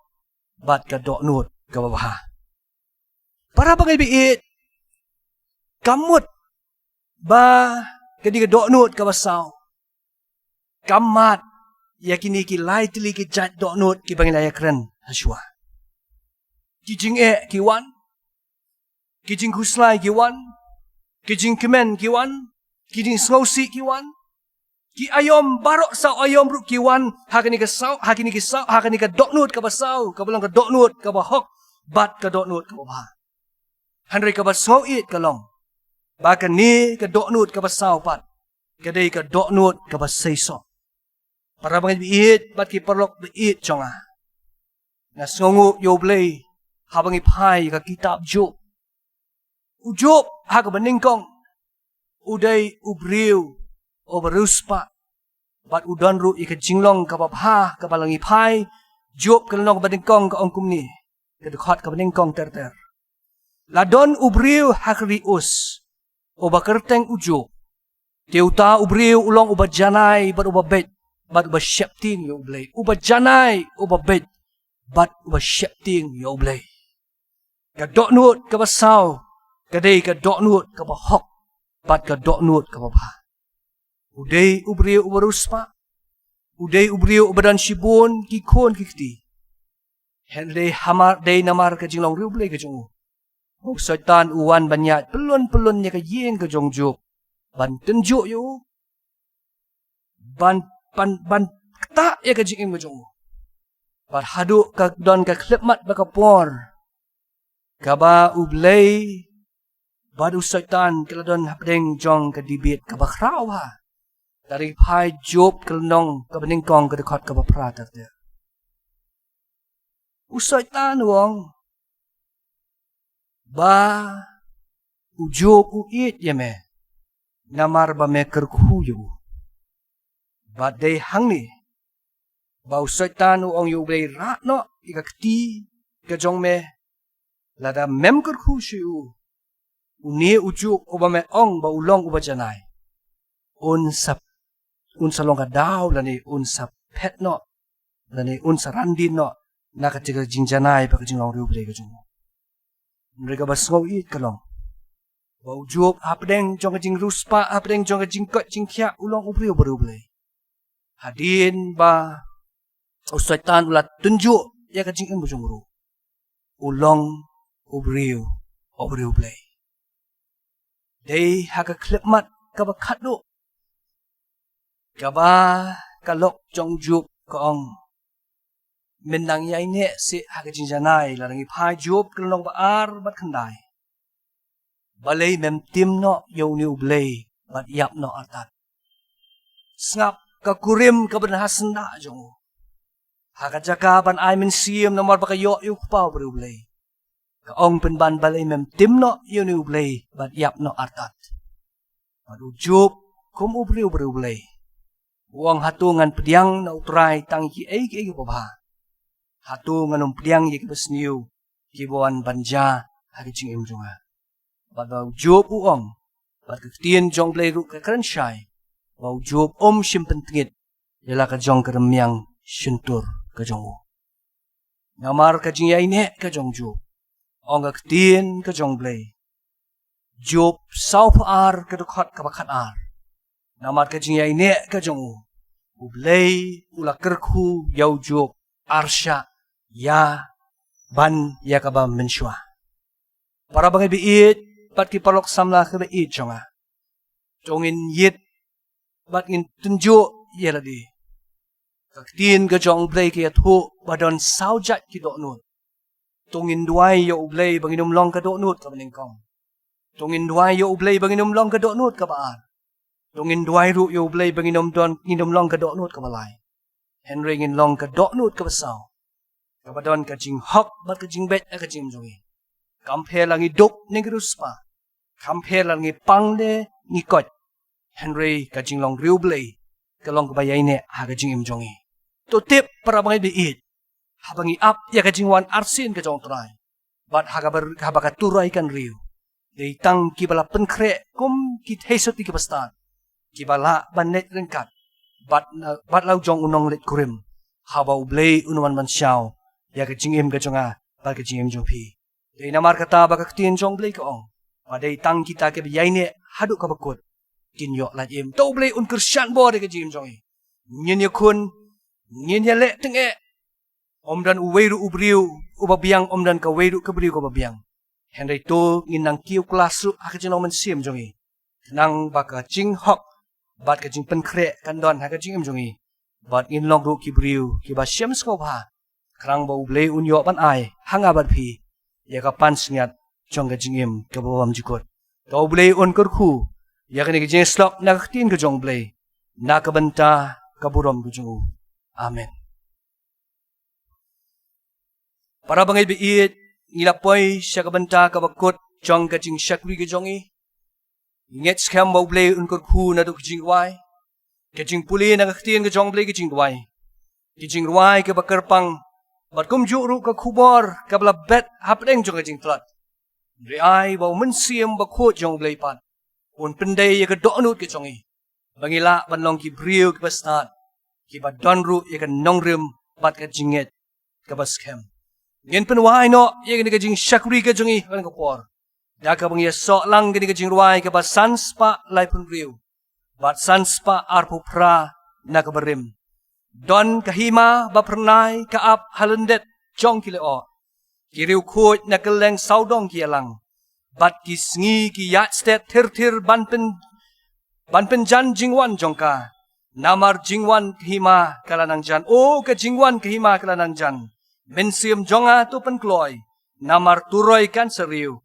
bad ka dohnud kaba bha. Para bangeit ba ïeit, ka mut ba kane ka dohnud kaba saw ka mad ïa kine ki lai tylli ki jait dohnud kiba ngi la ïakren hashwa. Ki jingeh ki wan, ki jingkhuslai ki wan, ki jingkmen ki wan, ki jingsngewsih ki wan, ki aïom baroh saw aïom ruh ki wan ha kane ka saw, ha kane ka saw, ha kane ka dohnud kaba saw, kaba long ka dohnud kaba hok bad ka dohnud kaba bha. Hynrei kaba sngewieit ka long ba kane ka dohnud kaba saw pat ka dei ka dohnud kaba seisoh. Para bangeit ba ïeit bad ki paralok ba ïeit jong nga, nga sngewnguh ïa U Blei haba ngi phai ïa ka kitab Job. U Job ha kaba nyngkong u dei u briew uba riewspah bad u don ruh ïa ka jinglong kaba bha kaba la ngi phai Job ka lynnong ba nyngkong ka ong kumne, ka dkhot kaba nyngkong ter ter. La don u briew ha ka ri Us uba kyrteng u Job. Te uta u briew u long uba janai bad uba beit bad uba sheptieng ïa U Blei. Uba janai, uba beit bad uba sheptieng ïa U Blei. Ka dohnud kaba saw ka dei ka dohnud kaba hok bad ka dohnud kaba bha. U dei u briew uba riewspah. U dei u briew uba don shibun ki khun ki kti. Hynrei hamar dei namar ka jinglong riewblei ka jong u, u Soitan u wan ban ïaid pyllun pyllun ïa ka ïing ka jong Job ban tynjuh ïa u, ban ban ban ktah ïa ka jingim ka jong u. Bad haduh ka don ka khyllipmat bad ka por kaba U Blei bad u Soitan ki la don hapdeng jong ka debate kaba khraw bha. Lada ngi phai Job ka lynnong kaba nyngkong ka dkhot kaba phra ter ter. U Soitan u ong ba u Job u ïeit ïa me namar ba me kyrkhu ïa u. Bad dei hangne ba u Soitan u ong ïa U Blei, rah noh ïa ka kti ka jong me, lada mem kyrkhu shuh ïa u, une u Job uba me ong ba u long uba janai, un sa, un sa long ka daw lane un sa phet noh lane un sa randien noh na kata ka jingjanai bad ka jinglong riewblei ka jong u. Hynrei kaba sngewieit ka long ba u Job hapdeng jong ka jingriewspah, hapdeng jong ka jingkoit jingkhiah, u long u briew uba riewblei. Hadien ba u Soitan u la tynjuh ïa ka jingim ka jong u ruh, u long u briew uba riewblei. Dei ha ka khyllipmat kaba khatduh kaba ka lok jong u Job ka ong, men nang ïaineh seh ha ka jingjanai. Lada ngi phai Job ka lynnong ba ar bad khyndai. Balei mem tim noh ïa une U Blei bad ïap noh artat? Sngap ka kurim kaba don ha syndah jong u, ha ka jaka ban ai mynsiem namar ba ka ïoh ïa u Kpa uba riewblei. Ka ong pynban, balei mem tim noh ïa une U Blei bad ïap noh artat? Bad u Job kum u briew uba riewblei u ong, hato ngan pdiang na U Trai tang kiei kiei kiba bha? Hato ngan ym pdiang ïa kiba sniew kiba wan ban jia ha ka jingim jong nga? Bad ba u Job u ong, bad ka ktien jong U Blei ruh ka kren shai, ba u Job um shym pyntngit ïa la ka jong ka rmiang shyntur ka jong u. Namar ka jingïaineh ka jong u Job, ong ka ktien ka jong U Blei, Job sawphew ar ka dkhot kaba khatar. Namar ka jingïaineh ka jong u, U Blei u la kyrkhu ïa u Job arshah ïa ban ïa kaba mynshuwa. Para bangeit ba ïeit bad ki paralok samla kiba ïeit jong nga, to ngin ïeit bad ngin tynjuh ïa lade. Ka ktien ka jong U Blei ka ïathuh ba don saw jait ki dohnud. To ngin duwai ïa U Blei ba ngin ym long ka dohnud kaba nyngkong. To ngin duwai ïa U Blei ba ngin ym long ka dohnud kaba ar. To ngin duwai ruh ïa U Blei ba ngin ym don, ngin ym long ka dohnud kaba lai. Hynrei ngin long ka dohnud kaba saw, kaba don ka jinghok bad ka jingbeit ha ka jingim jong ngi. Kam pher la ngi duk ne ngi riewspah, kam pher la ngi pang ne ngi koit, hynrei ka jinglong riewblei ka long kaba ïaineh ha ka jingim jong ngi. To tip para bangeit ba ïeit, haba ngi ap ïa ka jingwan arsien ka jong U Trai, bad ha kaba, haba ka turoi kan riew, dei tang kiba la pynkhreh kum ki theisotti kiba stad kiba lah ban leit ryngkat bad, bad la u jong u nongleit kurim, haba U Blei un wan ban shaw ïa ka jingim ka jong nga bad ka jingim jong phi. Dei namar kata ba ka ktien jong U Blei ka ong ba dei tang kita kiba ïaineh haduh kaba kut kin ïoh lait im. To U Blei un kyrshan bor ïa ka jingim jong ngi. Ngin ïakhun, ngin ïaleh tyngeh. Ym don uwei ruh u briew uba biang, ym don kawei ruh ka briew kaba biang. Hynrei to ngin nang kiew klas ruh ha ka jinglong mynsiem jong ngi, khnang ba ka jinghok bad ka jingpynkhreh kan don ha ka jingim jong ngi, bad ngin long ruh ki briew kiba shem sngewbha, khnang ba U Blei un ïoh ban ai ha nga bad phi ïa ka pansngiat jong ka jingim kaba bymjukut. To U Blei un kyrkhu ïa kane ka jingshlok na ka ktien ka jong U Blei, na ka bynta ka burom ka jong u. Amen. Para bangeit ba ïeit, ngi la poi sha ka bynta kaba kut jong ka jingshakri ka jong i. Ngi ngeit skhem ba U Blei un kyrkhu naduh ka jingrwai, ka jingpule na ka ktien ka jong U Blei, ka jingduwai, ka jingrwai kaba kyrpang, bad kumjuh ruh ka khubor kaba la bet hapdeng jong ka jingtlot. Hynrei ai ba U Mynsiem Bakhuid jong U Blei pat un pyndei ïa ka dohnud ka jong i, ba ngi lah ban long ki briew kiba stad, kiba don ruh ïa ka nongrim bad ka jingngeit kaba skhem. Ngin pynwai noh ïa kane ka jingshakri ka jong i ha kane ka por da kaba ngi ïasoh lang kane ka jingrwai kaba san spah laiphew hynriew bad san spah arphew phra na kaba rim. Don ka hima ba phyrnai ka ap ha lyndet jong ki lyoh. Ki riewkhuid na kylleng sawdong ki ïalang, bad ki sngi ki ïaid stet thir thir ban pyn, ban pynjan jingwan jong ka. Namar jingwan ka hima ka la nang jan, o ka jingwan ka hima ka la nang jan. Mynsiem jong nga to pynkloi, namar turoi kan sa riew,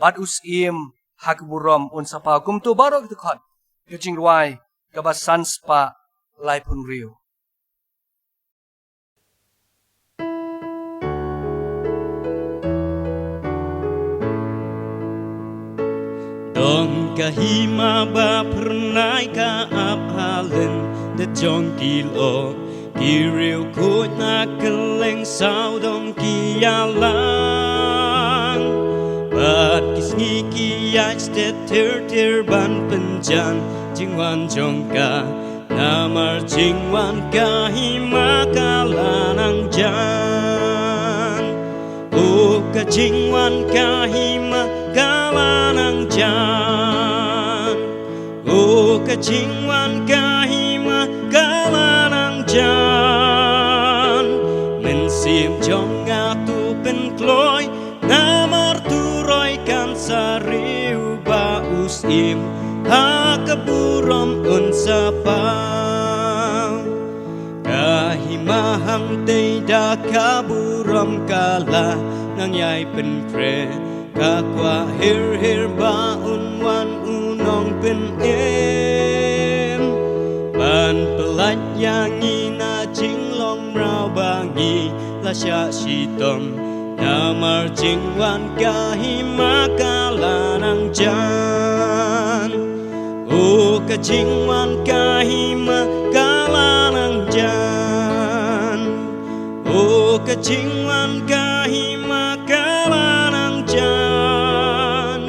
bad u syiem ha ka burom un sa paw. Kumto baroh ki dkhot ka jingrwai kaba san spah laiphew hynriew. Don ka hima ba phyrnai ka ap ha lyndet jong ki lyoh. Ki riewkhuid na kylleng sawdong ki ïalang, bad ki sngi ki ïaid stet thir thir ban pynjan jingwan jong ka. Namar jingwan ka hima ka la nang jan. O ka jingwan ka hima ka la nang jan. O ka jingwan ka hima ka la nang jan. Mynsiem jong nga to pynkloi, namar turoi kan sa riew, ba u syiem ha ka burom un sa paw. Ka hima hangtei da ka burom ka la nang ïai pynkhreh. Ka kwah hir hir ba un wan u nongpynim. Ban pyllait ïa ngi na jinglong mraw ba ngi la shah shitom. Namar jingwan ka hima ka la nang jan. O ka jingwan ka hima ka la nang jan. O ka jingwan ka hima ka la nang jan.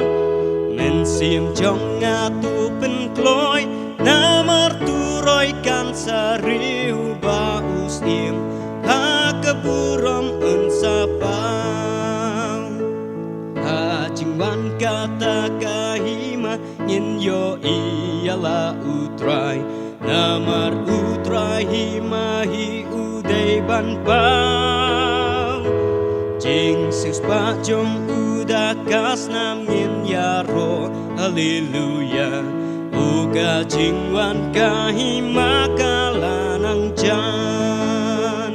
Mynsiem jong nga to pynkloi, namar turoi kan sa riew, ba u syiem ha ka burom un sa paw. Ha jingwan kata ka hima ngin ïohi ïa la U Trai. Namar U Trai hi ma hi u dei ban paw. Jingsiewspah jong u da ka snam ngin ïaroh. Haleluia. O ka jingwan ka hima ka la nang jan.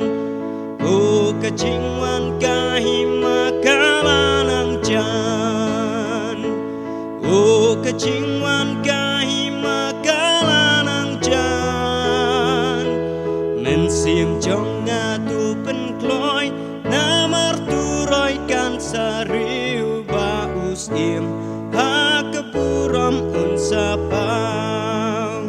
O ka jingwan ka hima ka la nang jan. O ka jingwan ka hima ka la nang jan. Mynsiem jong nga to pynkloi, namar turoi kan sa riew, ba u syiem ha ka burom un sa paw.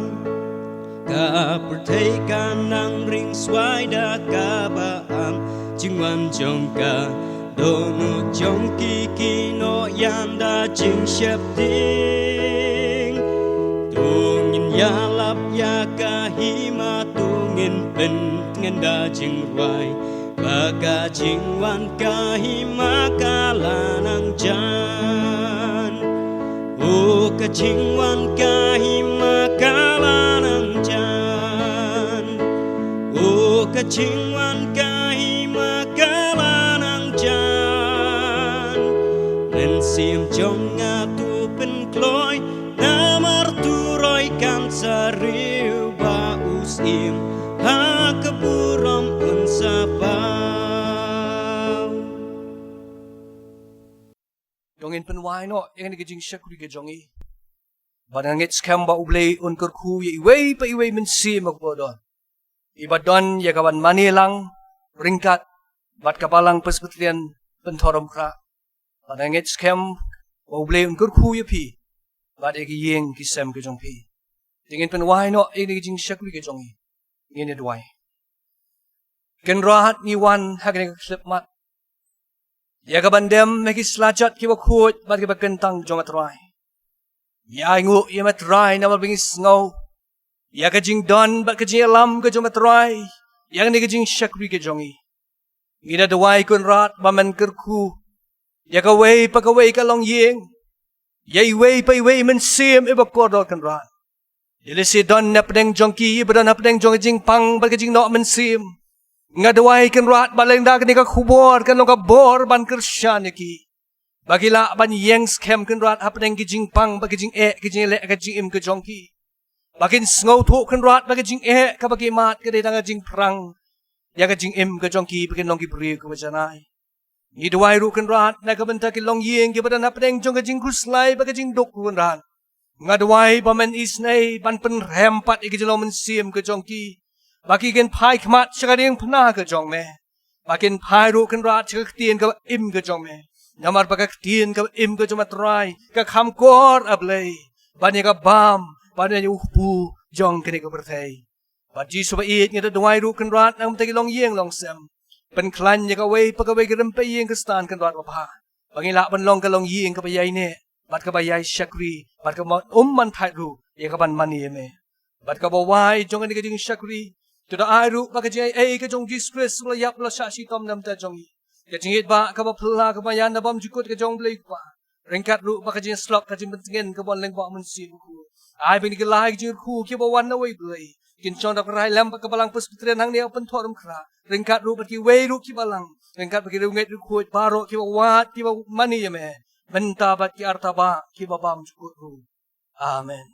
Ka pyrthei ka nang ring swai da kaba am jingwan jong ka. Dohnud jong ki ki nohïan da jingsheptieng. To ngin ïalap ïa ka hima, to ngin pyntngen da jingrwai. Ba ka jingwan ka hima ka la nang jan. O ka jingwan ka hima ka la nang jan. O ka jingwan ka hima ka la nang jan. Mynsiem jong nga to pynkloi, namar turoi kan sa riew, ba u syiem ha ka burom un sa paw. To ngin pynwai noh ïa kane ka jingshakri ka jong i. Bad nga ngeit skhem ba U Blei un kyrkhu ïa iwei pa iwei mynsiem ba kordor, iba don ïa ka ban mane lang ryngkat bad ka Balang Presbyterian Pynthorumkhrah. Bad nga ngeit skhem ba U Blei un kyrkhu ïa phi bad ïa ki ïing ki sem ki jong phi. Te ngin pynwai noh ïa kane ka jingshakri ka jong ngi. Ngin ïa duwai. Kynrad, ngi wan ha kane ka khyllipmat ïa ka ban dem ha ki slajat kiba khuid bad kiba kyntang jong nga Trai. Ngi ainguh ïa me Trai namar ba ngi sngew ïa ka jingdon bad ka jingïalam ka jong me Trai ïa kane ka jingshakri ka jong ngi. Ngi da duwai Kynrad ba men kyrkhu ïa kawei pa kawei ka longïing, ïa iwei pa iwei i mynsiem iba kordor Kynrad. Ïa lehse don hapdeng jong ki iba don hapdeng jong ka jingpang bad ka jingnoh mynsiem. Nga duwai Kynrad ba lada kane ka khubor kan long ka bor ban kyrshan ïa ki, ba ki lah ban ïeng skhem Kynrad hapdeng ki jingpang bad ki jingeh, ki jingeh, ka jingim ka jong ki. Ba kin sngewthuh Kynrad ba ka jingeh kaba ki mad ka dei tang ka jingpyrshang ïa ka jingim ka jong ki, ba kin long ki briew kiba janai. Ngi duwai ruh Kynrad na ka bynta ki longïing kiba don hapdeng jong ka jingkhuslai bad ka jingduk ruh Kynrad. Nga duwai ba men isynei ban pynrem pat ïa ka jinglong mynsiem ka jong ki, ba ki kin phai khmat sha ka diengphna ka jong me, ba kin phai ruh Kynrad sha ka ktien kaba im ka jong me. Namar ba ka ktien kaba im ka jong me Trai ka kham kor, A Blei, ban ïa ka bam, ban ïa u kpu jong kane ka pyrthei. Bad Jisu ba ïeit, ngi da duwai ruh Kynrad na ka bynta ki longïing longsem. Pynkhlaiñ ïa kawei pa kawei ka rympei ïing Khristan Kynrad babha, ba ngin lah ban long ka longïing kaba ïaineh bad kaba ïai shakri bad kaba um man thait ruh ïa ka ban mane ïa me. Bad kaba wai jong kane ka jingshakri, to da ai ruh ba ka jingaiei ka jong Jisu Khrist ba la ïap, ba la shah shitom na ka bynta jong ngi, ka jingïeit ba kaba phylla, kaba ïa na bymjukut ka jong U Blei Kpa, ryngkat ruh bad ka jingïasyllok, ka jingpyntngen ka Bunsien Bakhuid, ai ba kine ki lai ki jingkyrkhu kiba wan na uwei U Blei kin shong da ka rai lem bad ka Balang Presbyterian hangne ha Pynthorumkhrah, ryngkat ruh bad kiwei ruh ki balang, ryngkat bad ki riewngeit riewkhuid baroh kiba wad, kiba mane ïa me mynta bad ki arta ba kiba bymjukut ruh. Amen.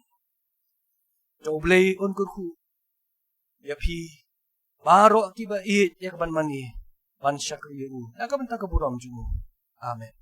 To U Blei un kyrkhu ïa phi baroh kiba ïeit ïa ka ban mane, ban shakri ïa u na ka bynta ka burom jong u. Amen.